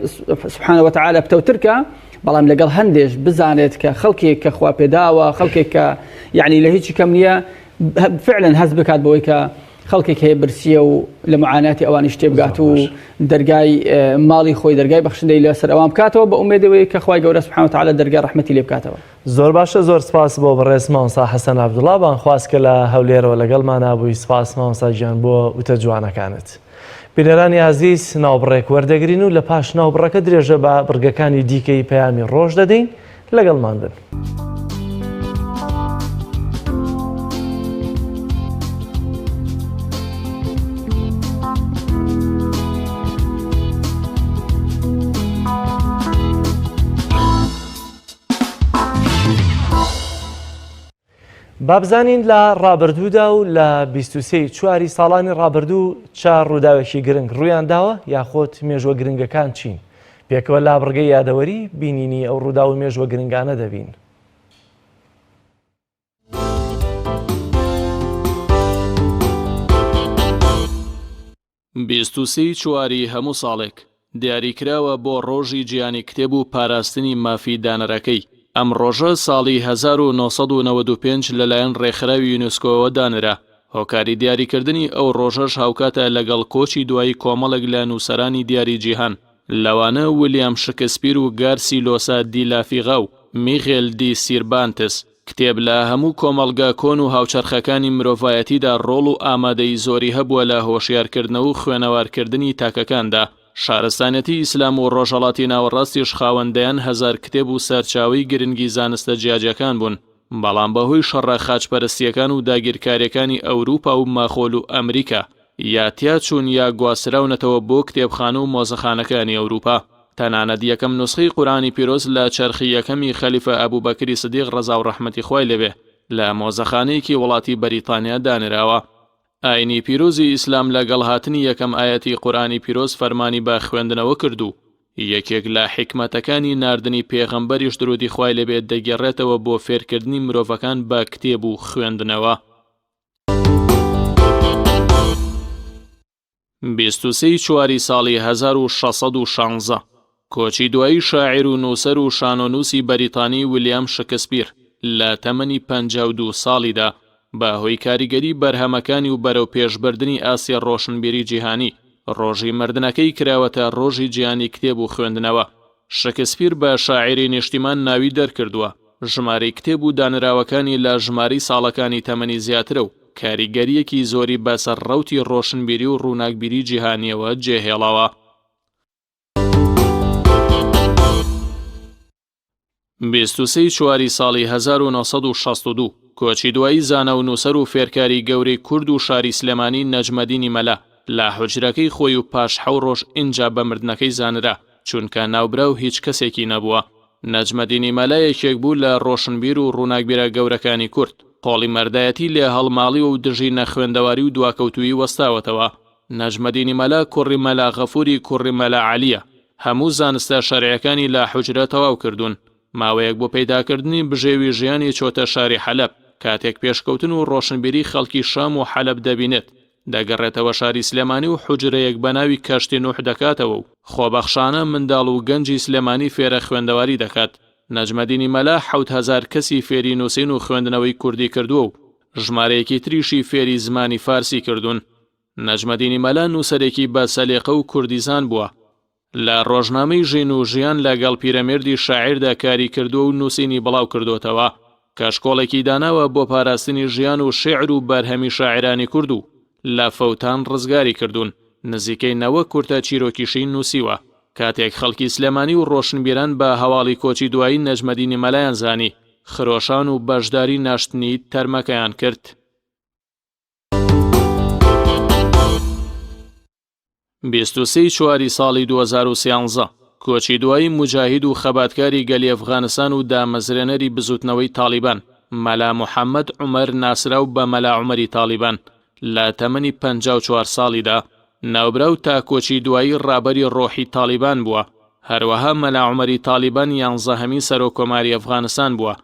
[SPEAKER 2] سبحانە وتعالی پتەوتر کە بەڵام لەگەڵ هەندێش بزانێت کە خەڵکێک کە خوا پێداوە خەڵکێک کە یعنی لە هیچی کەم نییە فعلا هەست بکات بەوەی کە خەڵکێک هەیە برسیە و لە معاناتی ئەوانیش تێبگات و دەرگای ماڵی خۆی دەرگای بەخشندەی لەسەر ئەوان بکاتەوە بە ئومێدەوەی کە خوای گەورە سبحانه وتعالی دەرگای ڕەحمەتی لێ بکاتەوە.
[SPEAKER 1] زۆر باشە زۆر سپاس بۆ بەڕێز مامۆستا حەسەن عەبدوڵا بانگخواز کە لە هەولێرەوە لەگەڵمانا بووی سپاس مامۆستا گیان بۆ وتە جوانەکانت. بینەرانی ئازیز ناوبڕێک وەردەگرین و لە پاش ناوبڕەکە درێژە بە بڕگەکانی دیکەی پەیامی ڕۆژ دەدەین لەگەڵمان بن. با بزانین لە ڕابردوودا و لە 23 چواری ساڵانی ڕابردوو چا ڕووداوێکی گرنگ ڕوویان داوە یاخۆت مێژوە گرنگەکان چین پێکەوە لا بڕگەی یادەوەری بینینی ئەو ڕووداو و مێژوە گرنگانە دەبین.
[SPEAKER 3] 23 ی چواری هەموو ساڵێک، دیاریکراوە بۆ ڕۆژی جیهانی کتێب و پاراستنی مافی دانەرەکەی. ئەم ڕۆژە ساڵی 1995 لەلایەن ڕێکخراوی یونسکۆوە دانرا. هۆکاری دیاریکردنی ئەو ڕۆژەش هاوکاتە لەگەڵ کۆچی دوایی کۆمەڵێک لە نووسەرانی دیاری جیهان، لەوانە ویلیام شکسپیر و گارسی لۆسا دی لافیغا و میغێل دی سیربانتس. کتێب لە هەموو کۆمەڵگە کۆن و هاوچەرخەکانی مرۆڤایەتیدا ڕۆڵ و ئامادەیی زۆری هەبووە لە هۆشیارکردنەوە و خوێنەوارکردنی تاکەکاندا. شارستانیەتی ئیسلام و ڕۆژهەڵاتی ناوەڕاستیش خاوەن دەیان هەزار کتێب و سەرچاوەی گرنگی زانستە جیاجیاکان بوون، بەڵام بەهۆی شەڕە خاچپەرستییەکان و داگیرکارییەکانی ئەوروپا و مەغۆل و ئەمریکا یا تیاچوون یا گواستراونەتەوە بۆ کتێبخانە و مۆزەخانەکانی ئەوروپا. تەنانەت یەکەم نوسخەی قورئانی پیرۆز لە چەرخی یەکەمی خەلیفە ئەبوبەکری سدیق ڕەزا و ڕەحمەتی خوای لێبێ لە مۆزەخانەیەکی وڵاتی بەریتانیا دانراوە. ئاینی پیرۆزی ئیسلام لە گەڵ هاتنی یەکەم ئایەتی قورئانی پیرۆز فەرمانی بە خوێندنەوە کرد و یەکێک لە حیکمەتەکانی ناردنی پێغەمبەریش درودی خوای لێ بێت دەگەڕێتەوە بۆ فێرکردنی مرۆڤەکان بە کتێب و خوێندنەوە. 23 ی چواری ساڵی 1616 کۆچی دوایی شاعیر و نووسەر و شانۆنووسی بەریتانی ویلیام شکسپیر لە تەمەنی 52 ساڵیدا بە هۆی کاریگەری بەرهەمەکانی و بەرەو پێشبردنی ئاستی ڕۆشنبیری جیهانی، ڕۆژی مردنەکەی کراوەتە ڕۆژی جیهانی کتێب و خوێندنەوە. شکسپیر بە شاعیری نیشتیمان ناوی دەرکردووە، ژمارەی کتێب و دانراوەکانی لە ژمارەی ساڵەکانی تەمەنی زیاترە و کاریگەرییەکی زۆری بەسەر ڕەوتی ڕۆشنبیری و ڕووناکبیری جیهانییەوە جێهێڵاوە. 23 ی چواری ساڵی 1962 کۆچی دوایی زانا و نووسەر و فێرکاری گەورەی کورد و شاری سلێمانی نەجمەدینی مەلا لە حوجرەکەی خۆی و پاش حەو ڕۆژ ئینجا بە مردنەکەی زانرا چونکە ناوبراو هیچ کەسێکی نەبووە. نەجمەدینی مەلا یەکێک بوو لە ڕۆشنبیر و ڕووناکبیرە گەورەکانی کورد، قۆڵی مەردایەتی لێ هەڵماڵیوە و دژی نەخوێندەواری و دواکەوتوویی وەستاوەتەوە. نەجمەدینی مەلا کوڕی مەلا غەفوری کوڕی مەلا عەلییە. هەموو زانستە شەرعیەکانی لە حوجرە تەواو کردوون. ماوەیەک بۆ پەیداکردنی بژێوی ژیانی چۆتە شاری حەلەب. کاتێک پێشکەوتن و ڕۆشنبیری خەڵکی شام و حەلەب دەبینێت، دەگەڕێتەوە شاری سلێمانی و حوجرەیەک بە ناوی کەشتی نوح دەکاتەوە و خۆبەخشانە منداڵ و گەنجی سلێمانی فێرە خوێندەواری دەکات. نەجمەدینی مەلا 7000 کەسی فێری نووسین و خوێندنەوەی کوردی کردووە و ژمارەیەکی تریشی فێری زمانی فارسی کردوون. نەجمەدینی مەلا نووسەرێکی بە سەلیقە و کوردیزان بووە. لە ڕۆژنامەی ژین و ژیان لە گەڵ پیرەمێردی شاعیردا کاری کردووە و نووسینی بڵاو کردۆتەوە. کەشکۆڵێکی داناوە بۆ پاراستنی ژیان و شیعر و بەرهەمی شاعیرانی کورد و لە فەوتان ڕزگاری کردوون. نزیکەی 90 کورتە چیرۆکیشی نووسیوە. کاتێک خەڵکی سلێمانی و ڕۆشنبیران بە هەواڵی کۆچی دوایی نەجمەدینی مەلایان زانی، خرۆشان و بەشداری ناشتنی تەرمەکەیان کرد. 23 ی چواری ساڵی 2013 کۆچی دوایی موجاهید و خەباتکاری گەلی ئەفغانستان و دامەزرێنەری بزوتنەوەی تاڵیبان، مەلا محەمەد عومەر ناسراو بە مەلا عومەری تاڵیبان لە تەمەنی 54 ساڵیدا، ناوبراو تا کۆچی دوایی ڕابەری ڕۆحی تاڵیبان بووە، هەروەها مەلا عومەری تاڵیبان یانزەهەمین سەرۆک کۆماری ئەفغانستان بووە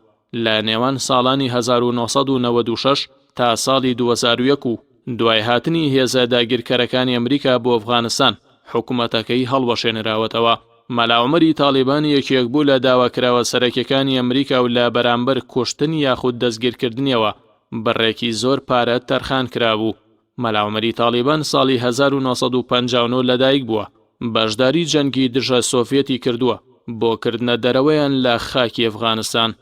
[SPEAKER 3] لە نێوان ساڵانی 1996 تا ساڵی 2001 و دوای هاتنی هێزە داگیرکەرەکانی ئەمریکا بۆ ئەفغانستان حکومەتەکەی هەڵوەشێنراوەتەوە. مەلا عومەری تاڵیبان یەکێک بوو لە داواکراوە سەرەکیەکانی ئەمریکا و لە بەرامبەر کوشتن یاخود دەستگیرکردنیەوە بڕێکی زۆر پارە تەرخان کرابوو. مەلا عومەری تاڵیبان ساڵی 1959 لەدایک بووە، بەشداری جەنگی دژە سۆڤیەتی کردووە بۆ کردنە دەرەوەیان لە خاکی ئەفغانستان.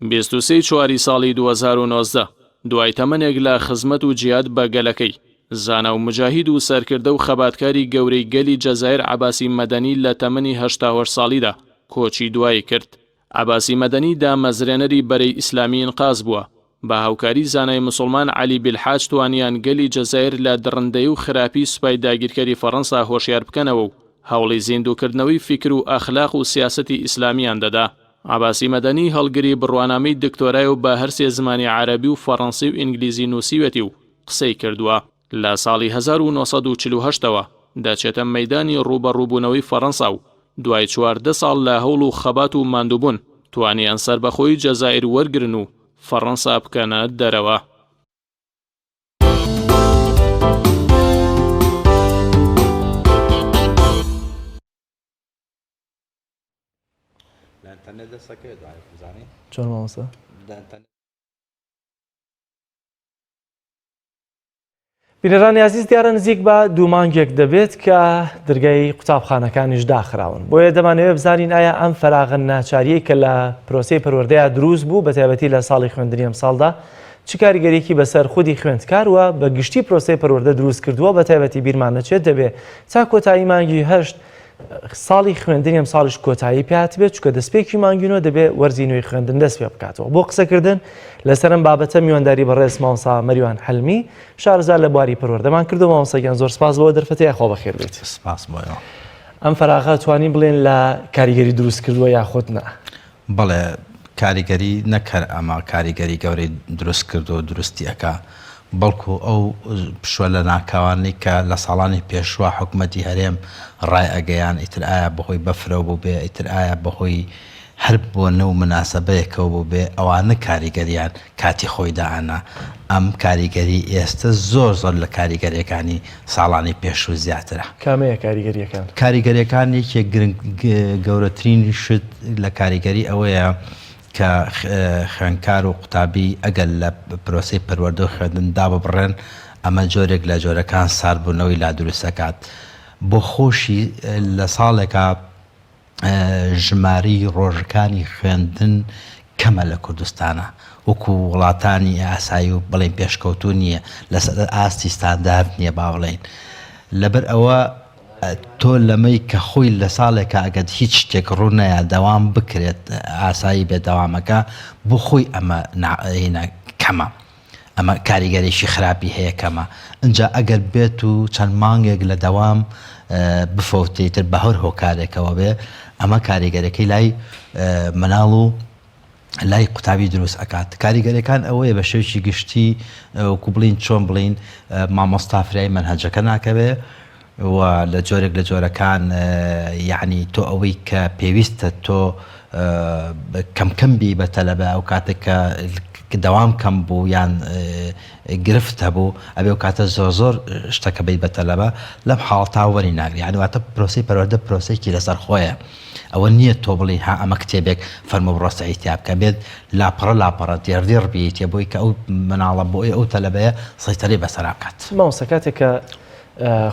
[SPEAKER 3] 23 ی چواری ساڵی 2019 دوای تەمەنێک لە خزمەت و جیهاد بە گەلەکەی، زانا و موجاهید و سەرکردە و خەباتکاری گەورەی گەلی جەزایر عەباسی مەدەنی لە تەمەنی 88 ساڵیدا کۆچی دوایی کرد. عەباسی مەدەنی دامەزرێنەری بەرەی ئیسلامی ئینقاز بووە، بە هاوکاری زانای موسڵمان عەلی بیلحاج توانیان گەلی جەزایر لە دڕندەیی و خراپی سوپای داگیرکەری فەڕەنسا هۆشیار بکەنەوە و هەوڵی زیندووکردنەوەی فیکر و ئەخلاق و سیاسەتی ئیسلامیان دەدا. عەباسی مەدەنی هەڵگری بڕوانامەی دکتۆرایە و بە هەرسێ زمانی عەرەبی و فەڕەنسی و ئینگلیزی نووسیوێتی و قسەی کردووە. لە ساڵی 1948 ەوە دەچێتە مەیدانی ڕووبەڕووبوونەوەی فەڕەنسا و دوای 14 ساڵ لە هەوڵ و خەبات و ماندووبوون توانیان سەربەخۆیی جەزائیر وەرگرن و فەڕەنسا بکەنە دەرەوە.
[SPEAKER 1] چۆن مامۆستا؟ بینەرانی ئازیز دیارە نزیک بە دوو مانگێک دەبێت کە درگای قوتابخانەکانیش داخراون بۆیە دەمانەوێت بزانین ئایا ئەم فەراغە ناچاریەی کە لە پرۆسەی پەروەردەیا دروست بوو بە تایبەتی لە ساڵی خوێندنی ئەمساڵدا چ کاریگەریەکی بەسەر خودی خوێندکار و بە گشتی پرۆسەی پەروەردە دروست کردووە بە تایبەتی بیرمان نەچێت دەبێت تا کۆتایی مانگی هەشت ساڵی خوێندنی ئەمساڵیش کۆتایی پێهاتبێت چونکە دەستپێکی مانگی نۆ دەبێت وەرزی نوێی خوێندن دەست پێ بکاتەوە بۆ قسەکردن لەسەر ئەم بابەتە میوانداری بەڕێز مامۆستا مەریوان حلمی شارەزا لە بواری پەروەردەمان کردو مامۆستا گیان زۆر سپاس بۆ دەرفەتی یاخوا بەخێر بێیت.
[SPEAKER 4] سپاس بۆ ئێوە.
[SPEAKER 1] ئەم فەراغە توانین بڵێن لە کاریگەری دروست کردووە یاخود نا؟
[SPEAKER 4] بەڵێ کاریگەری نەک هەر ئەمە کاریگەری گەورەی دروست کردووە و دروستی ئەکا، بەڵکو ئەو پشووە لەناکاوانەی کە لە ساڵانی پێشووە حکومەتی هەرێم ڕایئەگەیان ئیتر ئایا بەهۆی بەفرەوە بووبێ ئیتر ئایا بەهۆی هەر بۆنە و موناسەبەیەکەوە بووبێ ئەوانە کاریگەریان کاتی خۆی دائەنا ئەم کاریگەری ئێستە زۆر زۆر لە کاریگەریەکانی ساڵانی پێشوو زیاترە.
[SPEAKER 1] کامەیە کاریگەریەکان؟
[SPEAKER 4] کاریگەریەکان یەکێک گرنگ گەورەترین شت لە کاریگەری ئەوەیە کە خوێندکار و قوتابی ئەگەر لە پرۆسەی پەروەردە و خوێندن داببڕێن ئەمە جۆرێک لە جۆرەکان ساردبوونەوەی لا دروست ئەکات بۆ خۆشی لە ساڵێکا ژمارەی ڕۆژەکانی خوێندن کەمە لە کوردستانا وەکو وڵاتانی ئاسایی و بڵێین پێشکەوتوو نییە لەسەر ئاستی ستاندارد نییە با بڵێین لەبەر ئەوە تۆ لەمەی کە خۆی لە ساڵێکا ئەگەر هیچ شتێک ڕوو نەیا دەوام بکرێت ئاسایی بێت دەوامەکە بۆ خۆی ئەمە کەمە ئەمە کاریگەرێکی خراپی هەیە کەمە ئینجا ئەگەر بێت و چەند مانگێک لە دەوام بفەوتێ تر بە هەر هۆکارێکەوە بێ ئەمە کاریگەرەکەی لای مناڵ و لای قوتابی دروست ئەکات کاریگەرەکان ئەوەیە بە شێوکی گشتی وەکو بڵین چۆن بڵین مامۆستا فرای مەنهەجەکە ناکەوێ و لە جۆرێک لە جۆرەکان یەعنی تۆ ئەوەی کە پێویستە تۆ کەم کەم بی بە تەلەبە ئەو کاتێک کە دەوام کەم بوو یان گرفت هەبوو ئەبێ ئەو کاتە زۆر زۆر شتەکە بیت بە تەلەبە لەم حاڵەتا وەری ناگری یعنی واتە پرۆسەی پەروەردە پرۆسەیەکی لەسەر خۆیە ئەوە نییە تۆ بڵێی ها ئەمە کتێبێک فەرموو بڕۆ سەعی تیا بکە بێت لاپەڕە لاپەڕە دێڕ دێڕ بیتێ بۆی کە ئەو مناڵە بۆی ئەو تەلەبەیە سەیتەرەی بەسەرا بکات.
[SPEAKER 1] مامۆستا کاتێک کە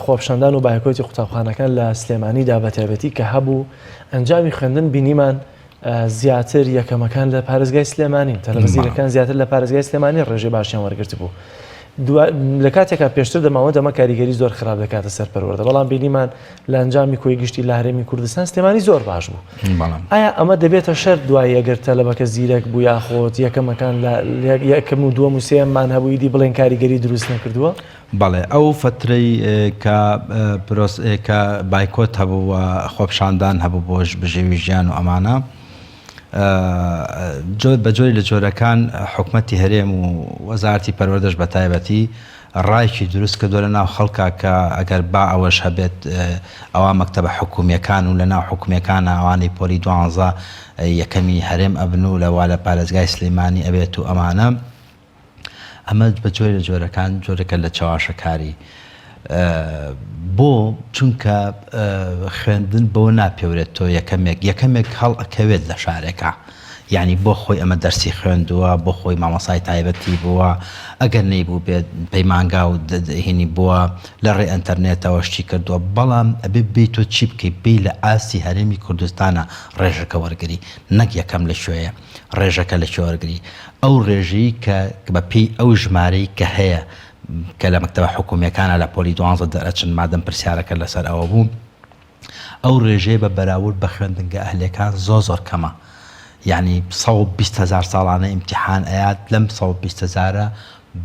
[SPEAKER 1] خۆپیشاندان و بایکۆتی قوتابخانەکان لە سلێمانیدا بەتایبەتی کە هەبوو ئەنجامی خوێندن بینیمان زیاتر یەکەمەکان لە پارێزگای سلێمانی تەلەڤزیرەکان زیاتر لە پارێزگای سلێمانی ڕێژەی باشیان وەرگرتبوو لە کاتێکا پێشتر دەماوە دەمە کاریگەری زۆر خراپ دەکاتە سەر پەروەردە بەڵام بینیمان لە ئەنجامی کۆی گشتی لە هەرێمی کوردستان سلێمانی زۆر باش بوو ئایا ئەمە دەبێتە شەر دوای ئەگەر تەلەبەکە زیرەک بوو یاخۆت یەکەمەکان لە یەکەم و دووەم و سێیەممان هەبوو ئیدی بڵێن کاریگەری دروست نەکردووە؟
[SPEAKER 4] بەڵێ ئەو فەترەی کە پرۆس کە بایکۆت هەبوو و خۆپیشاندان هەبوو بۆ بژێوی ژیان و ئەمانە جۆر بە جۆری لە جۆرەکان حکومەتی هەرێم و وەزارەتی پەروەردەش بە تایبەتی ڕایکی دروست کردووە لە ناو خەڵکا کە ئەگەر با ئەوەش هەبێت ئەوا مەکتەبە حکومییەکان و لە ناو حکومییەکانە ئەوانەی پۆلی دوانزە یەکەمی هەرێم ئەبن و لە وا لە پارێزگای سلیمانی ئەبێت و ئەمانە ئەمە بە جۆرێ لە جۆرەکان جۆرێکە لە چەواشەکاری. بۆ؟ چونکە خوێندن بەوە ناپێورێت تۆ یەکەمێک یەکەمێک هەڵ ئەکەوێت لە شارێکا یعنی بۆ خۆی ئەمە دەرسی خوێندووە بۆ خۆی مامۆسای تایبەتی بووە ئەگەر نەیبوو بێت پەیمانگا و هینی بووە لە ڕێ ئەتەرنێتەوە شتی کردووە بەڵام ئەبێ بێی تۆ چی بکەی بێی لە ئاستی هەرێمی کوردستانە ڕێژەکە وەرگری نەک یەکەم لە کوێیە ڕێژەکە لە کوێ وەرگری ئەو ڕێژەی کە بە پێی ئەو ژمارەی کە هەیە کە لە مەکتەبە حکومیەکانە لە پۆلی دوانزە دەرئەچن مادەم پرسیارەکە لەسەر ئەوە بوو ئەو ڕێژەیە بە بەراورد بە خوێندنگە ئەهلیەکان زۆر زۆر کەمە یعنی 120 هزار ساڵانە ئیمتیحان ئەیات لەم 120 هزارە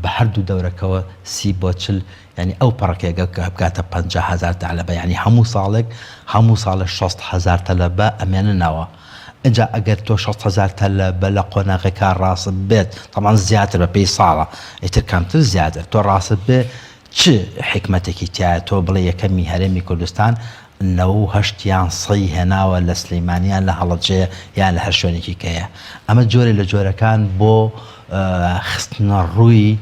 [SPEAKER 4] بە هەردوو دەورەکەوە سی بۆ چل یعنی ئەو پەڕەکێگە کە بگاتە 50 هزار تەلەبە یعنی هەموو ساڵێک هەموو ساڵێ 60 هزار تەلەبە ئەمێننەوە ئینجا ئەگەر تۆ 60 هەزار تەلەبە لە قۆناغێکا ڕاست بێت تەبعەن زیاتر بە پێی ساڵە ئیتر کەمتر زیاتر تۆ ڕاست بێ چ حیکمەتێکی تیایە تۆ بڵێ یەکەمی هەرێمی کوردستان 98 یان سەی هێناوە لە سلیمانی یان لە هەڵەبجەیە یان لە هەر شوێنێکی کەیە ئەمە جۆرێ لە جۆرەکان بۆ خستنە ڕووی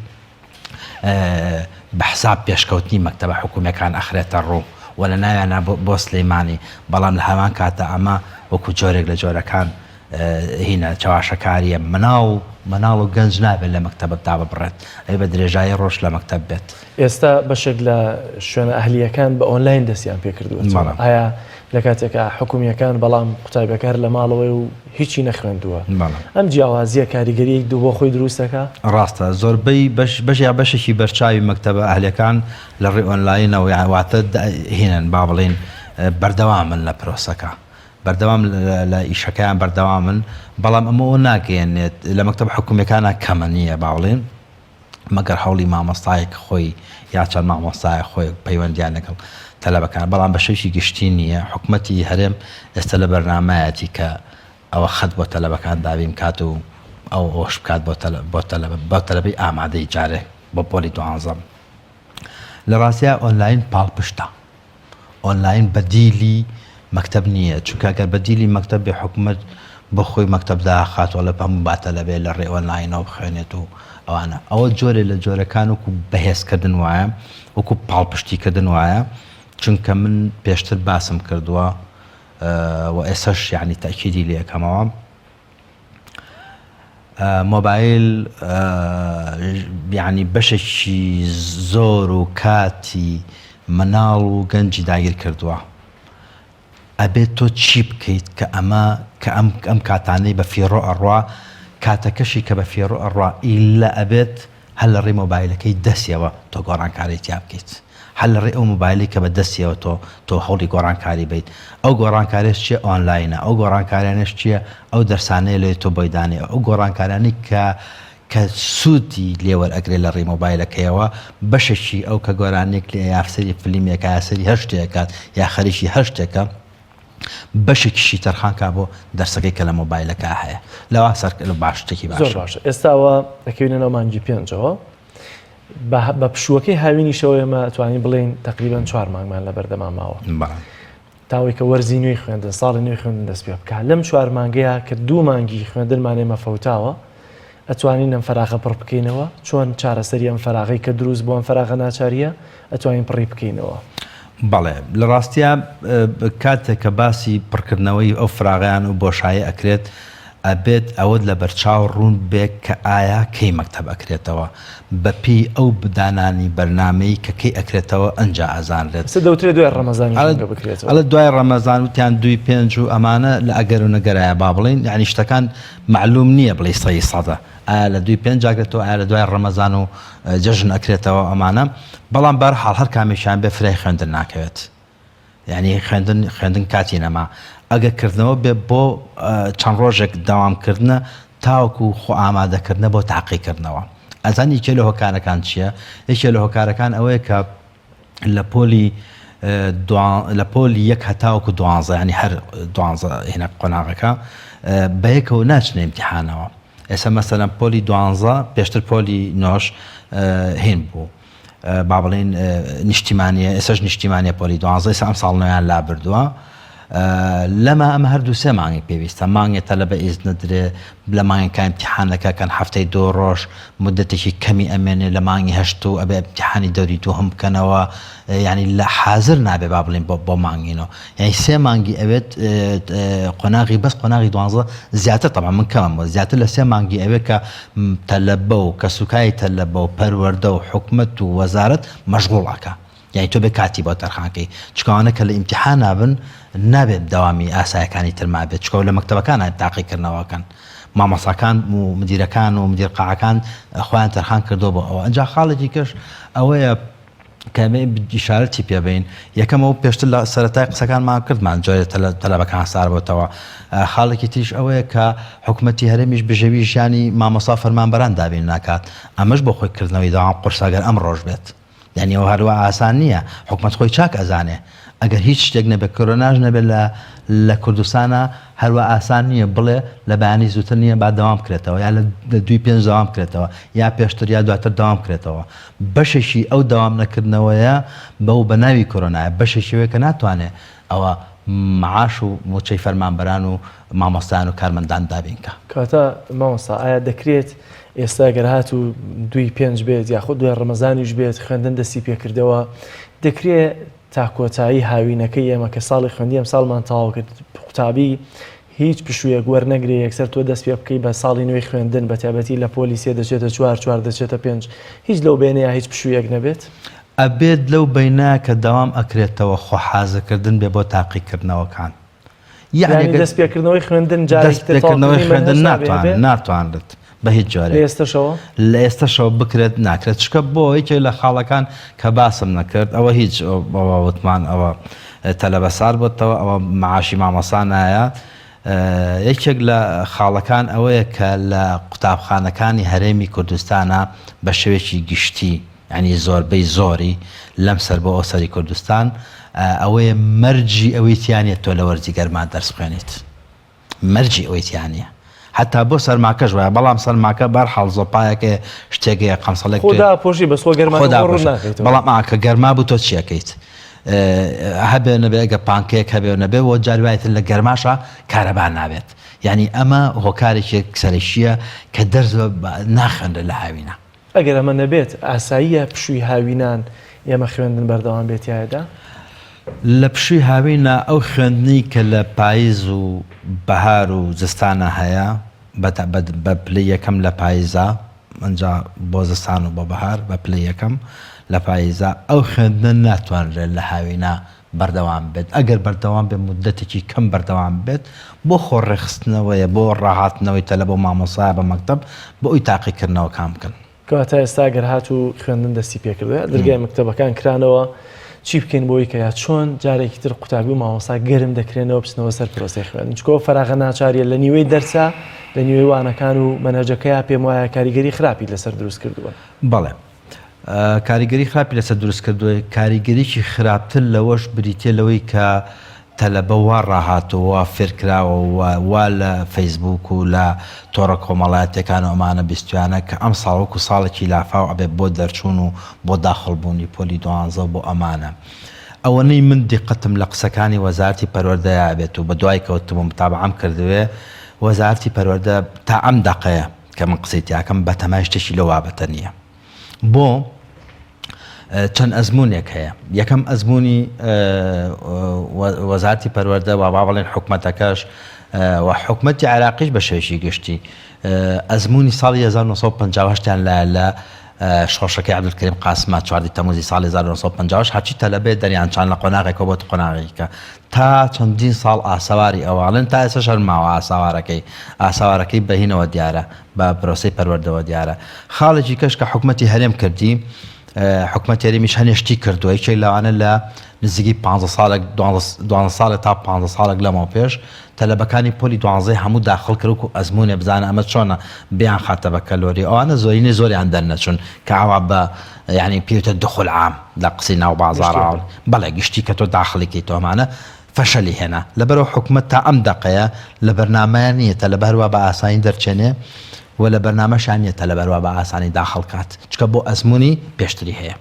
[SPEAKER 4] بە حساب پێشکەوتنی مەکتەبە حکومیەکان ئەخرێتە ڕوو و لە ناویانا بۆ سلیمانی، بەڵام لە هەمان کاتا ئەمە وەکو جۆرێک لە جۆرەکان. هینە چەواشەکاریە مناڵ مناڵ و گەنج نابێت لە مەکتەبە داببڕێت ئەی بە درێژایی ڕۆژ لە مەکتەب بێت.
[SPEAKER 1] ئێستا بەشێک لە شوێنە ئەهلییەکان بە ئۆنلاین دەستیان پێکردووە ئایا لە کاتێکا حکومییەکان بەڵام قوتابیەکە هەر لە ماڵەوەی و هیچی نەخوێندووە ئەم جیاوازییە کاریگەریی بۆ خۆی دروست دەکا؟
[SPEAKER 4] ڕاستە زۆربەی بەش بەش یا بەشێکی بەرچاوی مەکتەبە ئەهلیەکان لە ڕێی ئۆنلاینەوە یان واتە هینن با بڵێین بەردەوامن لە پرۆسەکە بەردەوام لە ئیشەکەیان بەردەوامن بەڵام ئەمە ئەوە ناگەیەنێت لە مەکتەبە حکومیەکانا کەمە نییە با بڵێین مەگەر هەوڵی مامۆستایەک خۆی یا چەند مامۆستایە خۆی پەیوەندیان لەگەڵ تەلەبەکان بەڵام بە شێوەیەکی گشتی نییە حکومەتی هەرێم ئێستا لە بەرنامایەتی کە ئەوە خەت بۆ تەلەبەکان دابین بکات و ئەو ئەوەش بکات بۆ تەلە بۆ تەلەبە بۆ تەلەبەی ئامادەی جارێ بۆ پۆلی دوانزەم لە ڕاستیا ئۆنلاین پاڵپشتە ئۆنلاین بەدیلی مەکتەب نییە چونکە گەر بەدیلی مەکتەب بێ حکومەت بۆ خۆی مەکتەب داخات وەڵێ هەموو با تەلەبێ لە ڕێ ئۆنلاینەوە بخوێنێت و ئەوانە ئەوە جۆرێ لە جۆرەکان وەکو بەهێزکردن وایە وەکو پاڵپشتیکردن وایە چونکە من پێشتر باسم کردووە و ئێسەش یعنی تەکیدی لێ ئەکەمەوە مۆبایل یانی بەشێکی زۆر و کاتی مناڵ و گەنجی داگیر کردووە ئەبێت تۆ چی بکەیت کە ئەمە کە ئەم ئەم کاتانەی بە فیڕۆ ئەڕوا کاتەکەشی کە بە فیڕۆ ئەڕوا ئیلە ئەبێت هەر لە ڕێی مۆبایلەکەی دەستیەوە تۆ گۆڕانکاری تیا بکەیت هەر لە ڕێی ئەو مۆبایلەی کە بە دەستیەوە تۆ تۆ هەوڵی گۆڕانکاری بەیت ئەو گۆڕانکاریەش چیە ئۆنلاینە ئەو گۆڕانکاریانەش چیە ئەو دەرسانەیە لێ تۆ بۆی دانێ ئەو گۆڕانکاریانەی کە کە سوودی لێ وەرئەگرێ لە ڕێی مۆبایلەکەیەوە بەشێکی ئەو کە گۆرانیەک لێ یا سەیری فلیمێکە یا سەیری هەر شتێکە یا خەریکی هەر شتێکە بەشێکیشی تەرخان کا بۆ دەرسەکەی کە لە مۆبایلەکە هەیە لەوا سەر باش شتێکی باشە.
[SPEAKER 1] زۆر باشە ئێستاوە دەکەوینە ناو مانگی پێنجەوە بە پشووەکەی هاوینیشەوە ئێمە توانین بڵێین تقریبان چوار مانگمان لە بەردەما ماوە تاوەی کە وەرزی نوێی خوێندن ساڵی نوێی خوێندن دەست پێ بکات لەم چوار مانگەیە کە دوو مانگی خوێندنمان ئێمە فەوتاوە ئەتوانین ئەم فەراغە پڕ بکەینەوە؟ چۆن چارەسەری ئەم فەراغەی کە دروست بوو ئەم فەراغە ناچارییە ئەتوانین پڕی بکەینەوە؟
[SPEAKER 4] بەڵێ لە ڕاستیا کاتێک کە باسی پڕکردنەوەی ئەو فراغەیان و بۆشایە ئەکرێت ئەبێت ئەوەت لە بەرچاو ڕوون بێ کە ئایا کەی مەکتەب ئەکرێتەوە بە پێی ئەو دانانی بەرنامەی کە کەی ئەکرێتەوە ئەنجا ئەزانرێت.
[SPEAKER 1] ئێستا دەوترێ دوای ڕەمەزانیش ڕەنگە بکرێتەوە.
[SPEAKER 4] ئەڵێ دوای ڕەمەزان وتیان دووی پێنج و ئەمانە لە ئەگەر و نەگەرایە با بڵێین یانی شتەکان مەعلوم نییە بڵێی سەی سەدە ئایا لە دووی پێنج ئەکرێتەوە ئایا لە دوای ڕەمەزان و جەژن ئەکرێتەوە ئەمانە بەڵام بەرحاڵ هەر کامێکیان بێ فرای خوێندن ناکەوێت یعنی خوێندن خوێندن کاتی نەما ئەگەر کردنەوە بێ بۆ چەند ڕۆژێک داوامکردنە تاوەکو خۆ ئامادەکردنە بۆ تاقیکردنەوە ئەزان یەکێ لە هۆکارەکان چییە یەکێ لە هۆکارەکان ئەوەیە کە لە پۆلی لە پۆلی یەک هەتاوەکو دوانزە ینی هەر دوانزە هێنا قۆناغەکە بەیەکەوە ناچنە ئیمتیحانەوە ئێستا مەسەلەن پۆلی دوانزە پێشتر پۆلی نۆش هین بوو با بڵین نیشتیمانیە ئێسش نیشتیمانە پۆلی دوانزە ئێستا ئەم ساڵ نوێیان لا بردووە لەمە ئەمە هەردوو سێ مانگی پێویستە مانگێ تەلەبە ئیزن نەدرێ لە مانگەکە ئیمتیحانەکە کەن هەفتەی دوو ڕۆژ مدەتێکی کەمی ئەمێنێ لە مانگی هەشت و ئەبێ ئیمتیحانی دەوری دووهەم بکەنەوە یعنی لە حازر نابێ با بڵێین بۆ بۆ مانگی نۆ یعنی سێ مانگی ئەوێت قۆناغی بەس قۆناغی دوانزە زیاتر تەبعەن من کەمم بۆ زیاتر لە سێ مانگی ئەوێ کە تەلەبە و کەسوکاری تەلەبە و پەروەردە و حکومەت و وەزارەت مەشغوڵ ئەکا یانی تۆ بێ کاتی بۆ تەرخان کەی چونکە ئەوانە کە لە ئیمتیحانا بن نابێت دەوامی ئاسایەکانی تر مابێت چونکە لە مەکتەبەکانا تاقیکردنەوەکەن مامۆستاکان و مدیرەکان و مدیر قاعەکان خۆیان تەرخان کردووە بۆ ئەوە ئەنجا خاڵێکی کەش ئەوەیە کە ئیشارەتی پێ بین یەکەم ئەو پێشتر لە سەرەتای قسەکانمان کردمان جۆرێ تەلەبەکان ساربێتەوە خاڵێکی تریش ئەوەیە کە حکوومەتی هەرێمیش بژێوی ژیانی مامۆستا فەرمانبەران دابین ناکات ئەمەش بۆ خۆی کردنەوەی دەوام قورسە گەر ئەم ڕۆژ بێت یانی ئەوە هەروا ئاسان نییە حکومەت خۆی چاک ئەزانێ ئەگەر هیچ شتێک نەبێت کۆرۆناش نەبێت لە لە کوردستانە هەروە ئاسان نییە بڵێ لە بەیانی زووتر نییە با دەوام بکرێتەوە یا لە دوی پێنج دەوام بکرێتەوە یا پێشتر یا دواتر دەوام بکرێتەوە بەشێکی ئەو دەوام نەکردنەوەیە بەو بە ناوی کۆرۆنایە بەشێکی کە ناتوانێ ئەوە معاش و موچەی فەرمانبەران و مامۆستایان و کارمەندان دابین کا.
[SPEAKER 1] کەواتە مامۆستا ئایا دەکرێت ئێستا گەر هاتوو دووی پێنج بێت یاخود دوای ڕەمەزانیش بێت خوێندن دەستی پێکردەوە دەکرێت تا کۆتایی هاوینەکەی ئێمە کە ساڵی خوێندی ئەم ساڵمان تەواو کرد قوتابی هیچ پشوویەک وەرنەگرێ یەکسەر تۆ دەست پێ بکەی بە ساڵی نوێی خوێندن بە تایبەتی لە پۆلی سێ دەچێتە چوار چوار دەچێتە پێنج هیچ لەو بەینەیا هیچ پشوویەک نەبێت؟
[SPEAKER 4] ئەبێت لەو بەینە کە دەوام ئەکرێتەوە خۆ حازرکردن بێ بۆ تاقیکردنەوەکان.
[SPEAKER 1] یەعنی دەست پێکردنەوەی خوێندن جارێکی تر
[SPEAKER 4] تەواوکردنی مەنهەج نابێ هەبێ؟ ناتوانرێت بە هیچ جۆرێک.
[SPEAKER 1] لە ئێستەشەوە؟
[SPEAKER 4] لە ئێستەشەوە بکرێت ناکرێت چونکە بۆ یەکێک لە خاڵەکان کە باسم نەکرد ئەوە هیچ ئەوە وتمان ئەوە تەلەبە سارد بۆتەوە ئەوە معاشی مامۆستا نایە یەکێک لە خاڵەکان ئەوەیە کە لە قوتابخانەکانی هەرێمی کوردستانە بە شێوەیەکی گشتی یانی زۆربەی زۆری لەم سەر بۆ ئەو سەری کوردستان ئەوەیە مەرجی ئەوەی تیا نیە تۆ لە وەرزی گەرما دەرس بخوێنیت مەرجی ئەوەی تیا نیە حتا بۆ سەرماکەش وایە بەڵام سەرماکە بار حاڵ زۆپایەکێ شتێک هەیە قەمسەڵێک
[SPEAKER 1] خۆدا پۆشی بەس خۆ گەرما
[SPEAKER 4] خۆدا بەڵام ئاکە گەرما بوو تۆ چیەکەیت هەبێ نەبێ ئەگە پانکەیەک هەبێ نەبێ وە جاروایتر لە گەرماشە کارەبا نابێت یعنی ئەمە هۆکارێکی سەرەکیە کە دەرس ناخوێنرێت لە هاوینە
[SPEAKER 1] ئەگەر ئەمە نەبێت ئاساییە پشووی هاوینان ئێمە خوێندن بەردەوام بێت تیایدا؟
[SPEAKER 4] لە پشووی هاوینا ئەو خوێندنەی کە لە پایز و بەهار و زستانا هەیە بە پلەی یەکەم لە پایزا ئەنجا بۆ زستان و بۆ بەهار بە پلەی یەکەم لە پایزا ئەو خوێندنە ناتوانرێت لە هاوینا بەردەوام بێت ئەگەر بەردەوام بێت مودەتێکی کەم بەردەوام بێت بۆ خۆ ڕێکخستنەوەیە بۆ ڕاهاتنەوەی تەلەبە و مامۆستایە بە مەکتەب بۆ ئەوی تاقیکردنەوەکان بکەن.
[SPEAKER 1] کەواتە ئێستا گەر هاتوو خوێندن دەستی پێکردوە یا دەرگای مەکتەبەکان کرانەوە چی بکەین بۆی کە یا چۆن جارێکی تر قوتابی و مامۆستا گەرم دەکرێنەوە بچنەوە سەر پرۆسەی خوێندن چکۆ فەراغە ناچاریە لە نیوەی دەرسا لە نیوەی وانەکان و مەنهەجەکەیا پێم وایە کاریگەری خراپی لەسەر دروست کردووە.
[SPEAKER 4] بەڵێ کاریگەری خراپی لەسەر دروست کردووە، کاریگەریی خراپتر لەوەش بریتیە لەوەی کە تەلەبە وا ڕاهاتووە وا فێرکراوە و وا لە فەیسبووک و لە تۆڕە کۆمەڵایەتیەکان و ئەمانە بیستویانە کە ئەمساڵ وەکو ساڵێکی لافاو ئەبێت بۆ دەرچوون و بۆ داخڵ بوونی پۆلی دوانزە و بۆ ئەمانە. ئەوەنەی من دیقەتم لە قسەکانی وەزارەتی پەروەردەیا ئەبێت و بەدوای کەوتم و متابەعەم کردبێ وەزارەتی پەروەردە تا ئەم دەقەیە کە من قسەی تیاکەم بەتەمای شتێکی لەو بابەتە نییە بۆ چەند ئەزمونێک هەیە یەکەم ئەزمموی وەزارتی پەروەردە و با بڵێن حکومەتەکەش و حکومەتی عراقیش بە شێوەیەکی گشتی ئەزمموی ساڵی 1950 لە لە شۆڕشەکەی عەبدولکەریم قاسما چواردی تەموزی ساڵی 1950 هەرچی تەلەبێ دەریانچان لە قۆناغێکەوە بۆ قۆناغێکە تا چەندین ساڵ ئاسەواری ئەوە ئەڵێن تا ئێستاش هەر ماوە ئاساوارەکەی، ئاسەوارەکەی بە هینەوە دیارە، بە پرۆسەی پەروەردەوە دیارە. خاڵێکی کەش کە حکومەتی هەرێم کردی، حکومەتی هەرێمیش هەنێ شتی کردووە، یەکێک لەوانە لە نزیکەی پانزە ساڵێک، دوانزە ساڵێک تا پانزە ساڵێک لەمەو پێش، تەلەبەکانی پۆلی دوانزەی هەموو داخڵ کرد وەکو ئەزموونێ بزانە ئەمە چۆنە بیانخاتە بەکەلۆری، ئەوانە زۆرینەی زۆریان دەرنەچوون کە ئاوا بە یانی پێی وتە دخول عام لە قسەی ناو بازاڕا بەڵێ گشتی کە تۆ داخڵی کەی تۆ ئەمانە فەشەلی هێنا لەبەرئەوە حکومەت تا ئەم دەقەیە لە بەرنامەیان نییە تەلەبە هەروا بە ئاسانی دەرچێنێ و لە بەرنامەشیان نییە تەلەبە هەروا بە ئاسانی داخڵ کات چونکە بۆ ئەزموونی پێشتری هەیە.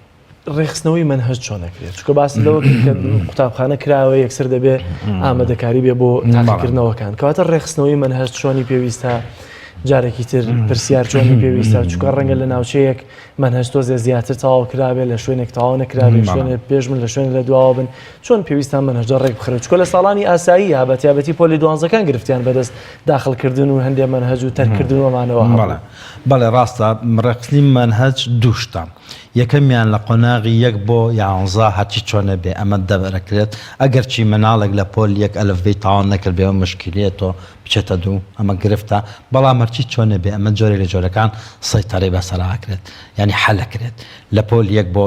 [SPEAKER 1] ڕێکخستنەوەی مەنهەج چۆن ئەکرێت؟ چونکە باست لەوە کرد کە قوتابخانە کراوە یەکسەر دەبێ ئامادەکاری بێ بۆ تاقیکردنەوەکان کەواتە ڕێکخستنەوەی مەنهەج چۆنی پێویستە جارێکی تر پرسیار چۆنی پێویستە چونکە ڕەنگە لە ناوچەیەک مەنهەج تۆزێ زیاتر تەواو کرابێ لە شوێنێک تەواو نەکرابێ شوێنێ پێش من لە شوێنێ لە دواوە بن چۆن پێویستە مەنهەجە ڕێک بخرێت چونکە لە ساڵانی ئاسایی یا بە تایبەتی پۆلی دوانزەکان گرفتیان بەدەست داخڵکردن و هەندێ مەنهەج و تەرکردن و ئەمانەوە هەبوو.
[SPEAKER 4] بەڵێ بەڵێ ڕاستە ڕێکخستنی مەنهەج دوو شتە یەکەمیان لە قۆناغی یەک بۆ یانزە هەرچی چۆنە بێ ئەمە دەرەکرێت ئەگەرچی مناڵێک لە پۆل یەک ئەلف بێی تەواو نەکردبێ ئەوە مشکیلەیە تۆ بچێتە دوو ئەمە گرفتە بەڵام هەرچی چۆنە بێ ئەمە جۆرێک لە جۆرەکان سەیتەرەی بەسەرا ئەکرێت یانی حەل ئەکرێت لە پۆل یەک بۆ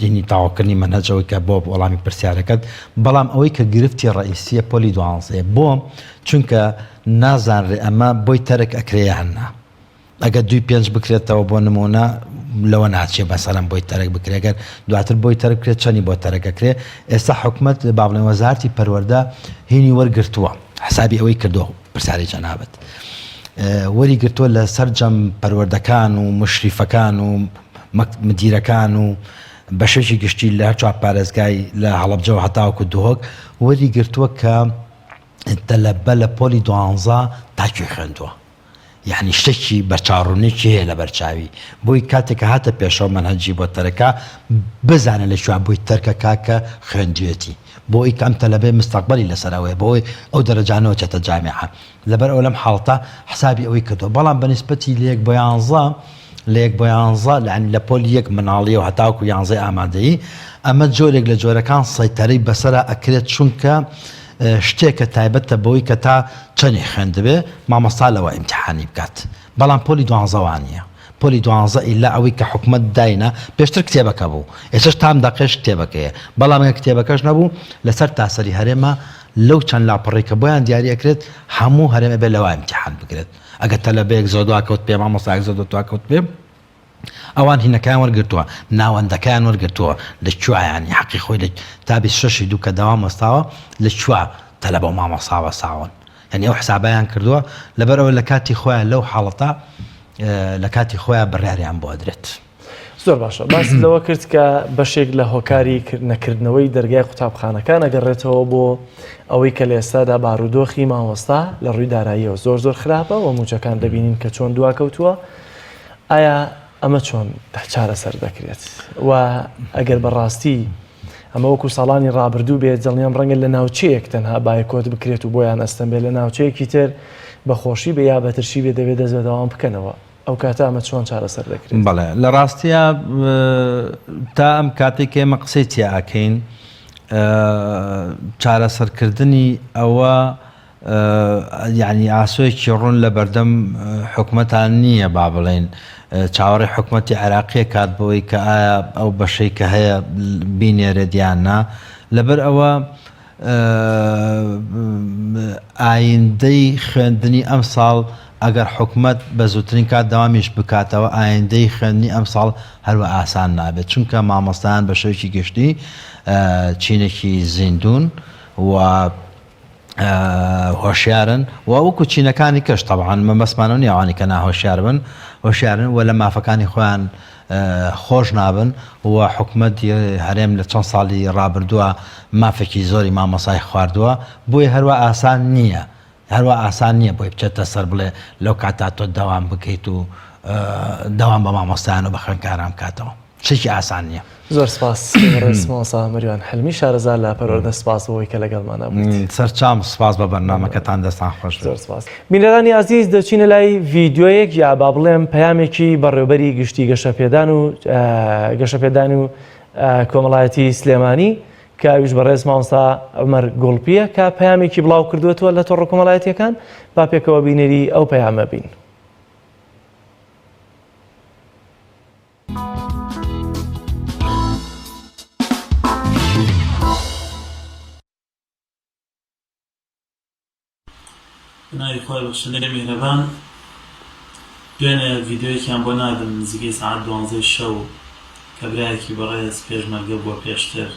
[SPEAKER 4] یانی تەواوکردنی مەنهەج ئەوەی کە بۆ وەڵامی پرسیارەکەت بەڵام ئەوەی کە گرفتی ڕئیسیە پۆلی دوانزەیە بۆ چونکە نازانرێ ئەمە بۆی تەرک ئەکرێ یان نا ئەگەر دووی پێنج بکرێتەوە بۆ نموونە لەوە ناچێ مەسەلەن بۆی تەرک بکرێ گەر دواتر بۆی تەرک بکرێت چەنی بۆ تەرک ئەکرێ ئێستا حکومەت با بڵێن وەزارەتی پەروەردە هینی وەرگرتووە حسابی ئەوەی کردووە پرسیاری جەنابت وەری گرتووە لە سەرجەم پەروەردەکان و مشریفەکان و مدیرەکان و بەشێکی گشتی لە هەر چوار پارێزگای لە هەڵەبجەوە هەتاوەکو دهۆک وەری گرتووە کە تەلەبە لە پۆلی دوانزە تا کوێ خوێندووە. یەعنی شتێکی بەرچاوڕوونیی هەیە لەبەر چاوی بۆی کاتێک کە هاتە پێشەوە مەنهەجی بۆ تەرکا بزانێ لە کوێ بۆی تەرکەکا کە خوێندوێتی بۆی کە ئەم تەلەبەیە مستەقبەلی لەسەر ئەوەیە بۆی ئەو دەرەجانەوە چێتە جامیعە لەبەر ئەوە لەم حاڵەتە حسابی ئەوەی کردووە بەڵام بە نیسبەتی لە یەک بۆ یانزە لە یەک بۆ یانزە یانی لە پۆلی یەک مناڵیەوە هەتاوەکو یانزەی ئامادەیی ئەمە جۆرێک لە جۆرەکان سەیتەرەی بەسەرا ئەکرێت چونکە شتێکە تایبەتە بەوەی کە تا چەنی خوێندبێ مامۆستا لەوە ئیمتیحانی بکات بەڵام پۆلی دوانزە وانیە پۆلی دوانزە ئیلا ئەوەی کە حکومەت داینا پێشتر کتێبەکە بوو ئێستاش تام دەقێش کتێبەکەیە بەڵام گەر کتێبەکەش نەبوو لەسەر تاسەری هەرێمە لەو چەند لاپەڕەی کە بۆیان دیاری ئەکرێت هەموو هەرێم ئەبێ لەوە ئیمتیحان بکرێت ئەگەر تەلەبەیەک زۆر دواکەوت بێ مامۆستایەک زۆر دواکەوت بێ ئەوان هینەکەیان وەرگرتووە ناوەندەکەیان وەرگرتووە لە کوێ یانی حەقی خۆی لە تا 26 دوو کە دەوام وەستاوە لە کوێ تەلەبە و مامۆستا وەستاون یانی ئەو حسابیان کردووە لەبەر ئەوە لە کاتی خۆیان لەو حاڵەتە لە کاتی خۆیان بڕیاریان بۆ ئەدرێت.
[SPEAKER 1] زۆر باشە باست لەوە کرد کە بەشێک لە هۆکاری نەکردنەوەی دەرگای قوتابخانەکان ئەگەڕێتەوە بۆ ئەوەی کە لە ئێستادا بارودۆخی مامۆستا لە ڕووی داراییەوە زۆر زۆر خراپە و مووچەکان دەبینین کە چۆن دواکەوتووە ئایا ئەمە چۆن چارەسەر دەکرێت و ئەگەر بەڕاستی ئەمە وەکو ساڵانی ڕابردوو بێت دڵنیام ڕەنگە لە ناوچەیەک تەنها بایکۆت بکرێت و بۆیان ئەستەم بێت لە ناوچەیەکی تر بە خۆشی بێ یا بە ترشی بێ دەبێت دەست بە دەوام بکەنەوە ئەو کاتە ئەمە چۆن چارەسەر دەکرێت؟
[SPEAKER 4] بەڵێ لە ڕاستیا تا ئەم کاتێک کە ئێمە قسەی تیا ئەکەین چارەسەرکردنی ئەوە یانی ئاسۆیەکی ڕوون لە بەردەم حکومەتان نییە با بڵێین چاوەڕێی حکومەتی عێراقیە کات بەوەی کە ئایا ئەو بەشەی کە هەیە بینێرێت یان نا لەبەر ئەوە ئایندەی خوێندنی ئەمساڵ ئەگەر حکومەت بە زووترین کات دەوامیش بکاتەوە ئایندەی خوێندنی ئەمساڵ هەروە ئاسان نابێت چونکە مامۆستایان بە شێوەیەکی گشتی چینێکی زیندوون و هۆشیارن و وەکو چینەکانی کەش تەبعەن مەبەستمانەوە نیە ئەوانی کە ناهۆشیار بن هۆشیارن و لە مافەکانی خۆیان خۆش نابن و حکومەتی هەرێم لە چەند ساڵی ڕابردووە مافێکی زۆری مامۆسای خواردووە بۆیە هەروە ئاسان نییە هەروە ئاسان نییە بۆی بچێتە سەر بڵێ لەو کاتا تۆ دەوام بکەیت و دەوام بە مامۆستایان و بە خوێندکاران بکاتەوە. شتێکی ئاسان نییە.
[SPEAKER 1] زۆر سپاس بەڕێز مامۆستا مەریوان حلمی شارەزا لە پەروەردە سپاس بۆ ئەوەی کە لەگەڵمانا بوویت.
[SPEAKER 4] سەرچاوم سپاس بە بەرنامەکەتان دەستان خۆش بێت.
[SPEAKER 1] زۆر سپاس. بینەرانی ئازیز دەچینە لای ڤیدیۆیەک یا با بڵێم پەیامێکی بەڕێوبەری گشتی گەشەپێدان و گەشەپێدان و کۆمەڵایەتی سلێمانی کە ئەویش بەڕێز مامۆستا عومەر گوڵپییە کە پەیامێکی بڵاو کردووەتەوە لە تۆڕە کۆمەڵایەتییەکان با پێکەوە بینەری ئەو پەیامە بین.
[SPEAKER 5] بەناوی خوای بەخشندەی میهرەبان دوێنێ ڤیدیۆیەکیان بۆ ناردم نزیکەی سەعات دوانزەی شەو کە برایەکی بەڕێز پێشمەرگە بووە پێشتر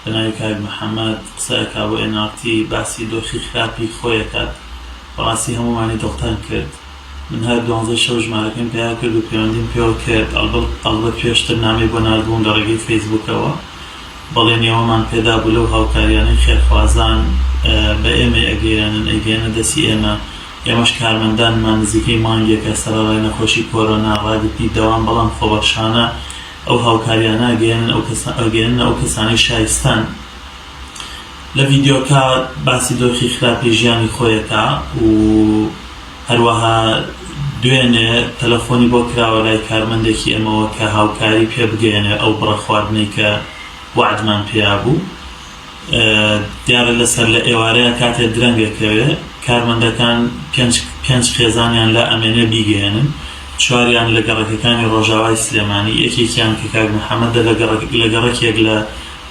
[SPEAKER 5] بەناوی کاک محەمەد قسە ئەکا بۆ ئێن ئاڕ تی باسی دۆخی خراپی خۆی ئەکات بەڕاستی هەموومانی دڵتەنگ کرد من هەر دوانزەی شەو ژمارەکەیم پەیا کرد و پەیوەندیم پێوە کرد ئەڵبەت پێشتر نامەی بۆ ناردبووم لە ڕێگەی فەیسبووکەوە بەڵێنی ئەوەمان پێدابوو لەو هاوکاریانەی خێرخوازان بە ئێمەی ئەگەیەنن ئەیگەیەنە دەستی ئێمە ئێمەش کارمەندانمان نزیکەی مانگێکە سەرەڕای نەخۆشی کۆرۆنا ڕاگرتنی دەوام بەڵام خۆبەخشانە ئەو هاوکاریانە ئەگەیەنن ئەو کەسە ئەگەیەننە ئەو کەسانەی شایستەن. لە ڤیدیۆکە باسی دۆخی خراپی ژیانی خۆی ئەکا و هەروەها دوێنێ تەلەفۆنی بۆ کراوە لای کارمەندێکی ئێمەوە کە هاوکاری پێ بگەیەنێ ئەو بڕە خواردنەی کە وەعدمان پێیابوو. دیارە لەسەر لە ئێوارەیە کاتێ درەنگ ئەکەوێ کارمەندەکان پێنج خێزانیان لا ئەمێنێ بیگەیەنن چواریان لە گەڕەکەکانی ڕۆژاوای سلێمانی یەکێکیان کە کاک محەمەدە لە لە گەڕەکێک لە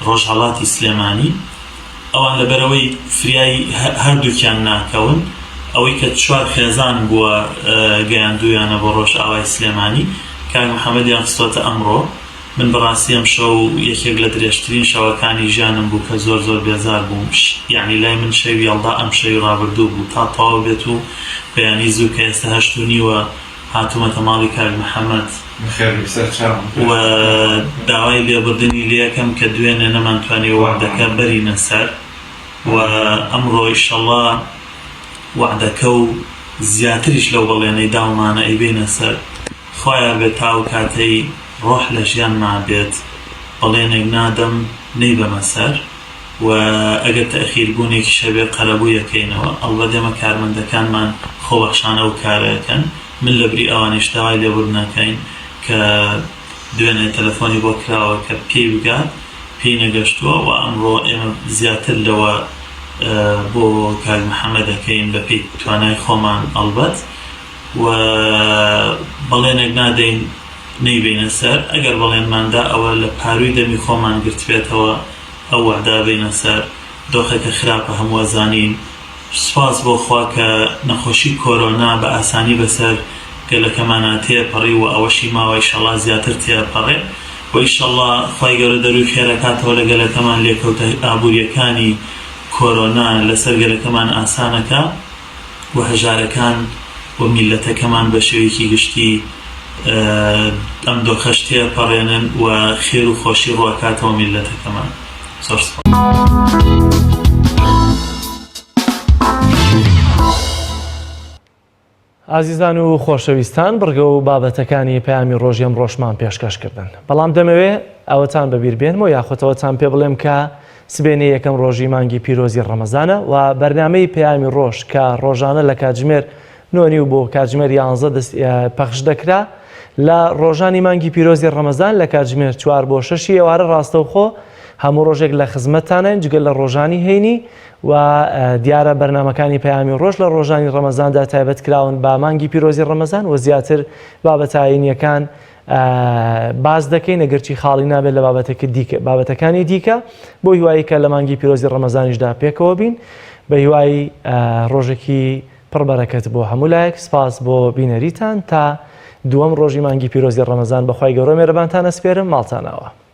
[SPEAKER 5] ڕۆژهەڵاتی سلێمانی ئەوان لەبەرئەوەی فریای هەردووکیان ناکەون ئەوەی کە چوار خێزان بووە گەیاندوویانە بۆ ڕۆژئاوای سلێمانی کاک محەمەدیان خستۆتە ئەمڕۆ من بەڕاستی ئەم شەو یەکێک لە درێژترین شەوەکانی ژیانم بوو کە زۆر زۆر بێزار بووم یەعنی لای من شەوی یەڵدا ئەم شەوی ڕابردوو بوو تا تەواو بێت و بەیانی زوو کە ئێستا هەشت و نیوە هاتوومەتە ماڵی کاک محەمەد و داوای لێبوردنی لێکەم کە دوێنێ نەمانتوانیوە وەعدەکە بەرینە سەر و ئەمڕۆ ئیشەڵا وەعدەکە و. زیاتریش لەو بەڵێنەی داومانە ئەیبەینە سەر. خوا یار بێت تا ئەو کاتەی ڕۆح لە ژیانما بێت بەڵێنێک نادەم نەیبەمە سەر و ئەگەر تەئخیر بوونێکیش هەبێ قەرەبووی ئەکەینەوە ئەڵبەت ئێمە کارمەندەکانمان خۆبەخشانە ئەو کارە ئەکەن من لەبری ئەوانیش داوای لێبوردن ئەکەین کە دوێنێ تەلەفۆنی بۆ کراوە کە پێی بگات پێی نەگەشتووە و ئەمڕۆ ئێمە زیاتر لەوە بۆ کاک محەمەد ئەکەین بەپێی توانای خۆمان ئەڵبەت و بەڵێنێک نادەین نەیبەینە سەر، ئەگەر بەڵێنمان دا ئەوە لە پارووی دەمی خۆمان گرتبێتەوە ئەو وەعدە بەینە سەر، دۆخەکە خراپە هەموو ئەزانین، سوپاس بۆ خوا کە نەخۆشی کۆرۆنا بە ئاسانی بەسەر گەلەکەمانا تێپەڕی و ئەوەشی ماوە ئیشەڵا زیاتر تێئەپەڕێ و ئیشەڵا خوای گەورە دەرووی خێر ئەکاتەوە لە گەلەکەمان لێکەوتە ئابووریەکانی کۆرۆنا لەسەر گەلەکەمان ئاسان ئەکا. و هەژارەکان و میللەتەکەمان بە شێوەیەکی گشتی ئەم دۆخەش تێپەڕێنن و خێر و خۆشی ڕووئەکاتەوە میللەتەکەمان. زۆر سپاس.
[SPEAKER 1] ئازیزان و خۆشەویستان بڕگە و بابەتەکانی پەیامی ڕۆژی ئەمڕۆشمان پێشکەش کردن بەڵام دەمەوێ ئەوەتان بەبیر بێنمەوە یاخود ئەوەتان پێ بڵێم کە سبەینێ یەکەم ڕۆژی مانگی پیرۆزی ڕەمەزانە و بەرنامەی پەیامی ڕۆژ کە ڕۆژانە لە کاتژمێر نۆ نیو بۆ کاتژمێر یانزە پەخش دەکرا لە ڕۆژانی مانگی پیرۆزی ڕەمەزان لە کاتژمێر چوار بۆ شەشی ئێوارە ڕاستەوخۆ هەموو ڕۆژێک لە خزمەتتانین جگە لە ڕۆژانی هەینی و دیارە بەرنمەکانی پەیامی ڕۆژ لە ڕۆژانی ڕەمەزاندا تایبەت کراون بە مانگی پیرۆزی ڕەمەزان و زیاتر بابەتە ئاینیەکان باس دەکەین ئەگەرچی خاڵی نابێت لە بابەتەکە دیکە بابەتەکانی دیکە بۆ هیوایی کە لە مانگی پیرۆزی ڕەمەزانیشدا پێکەوە بین بە هیوای ڕۆژێکی پڕبەرەکەت بۆ هەموو لایەک سپاس بۆ بینەریتان تا دووەم ڕۆژی مانگی پیرۆزی ڕەمەزان بەخوای گەورە مێرەبانتان ئەسپێرم ماڵتان ئاوا.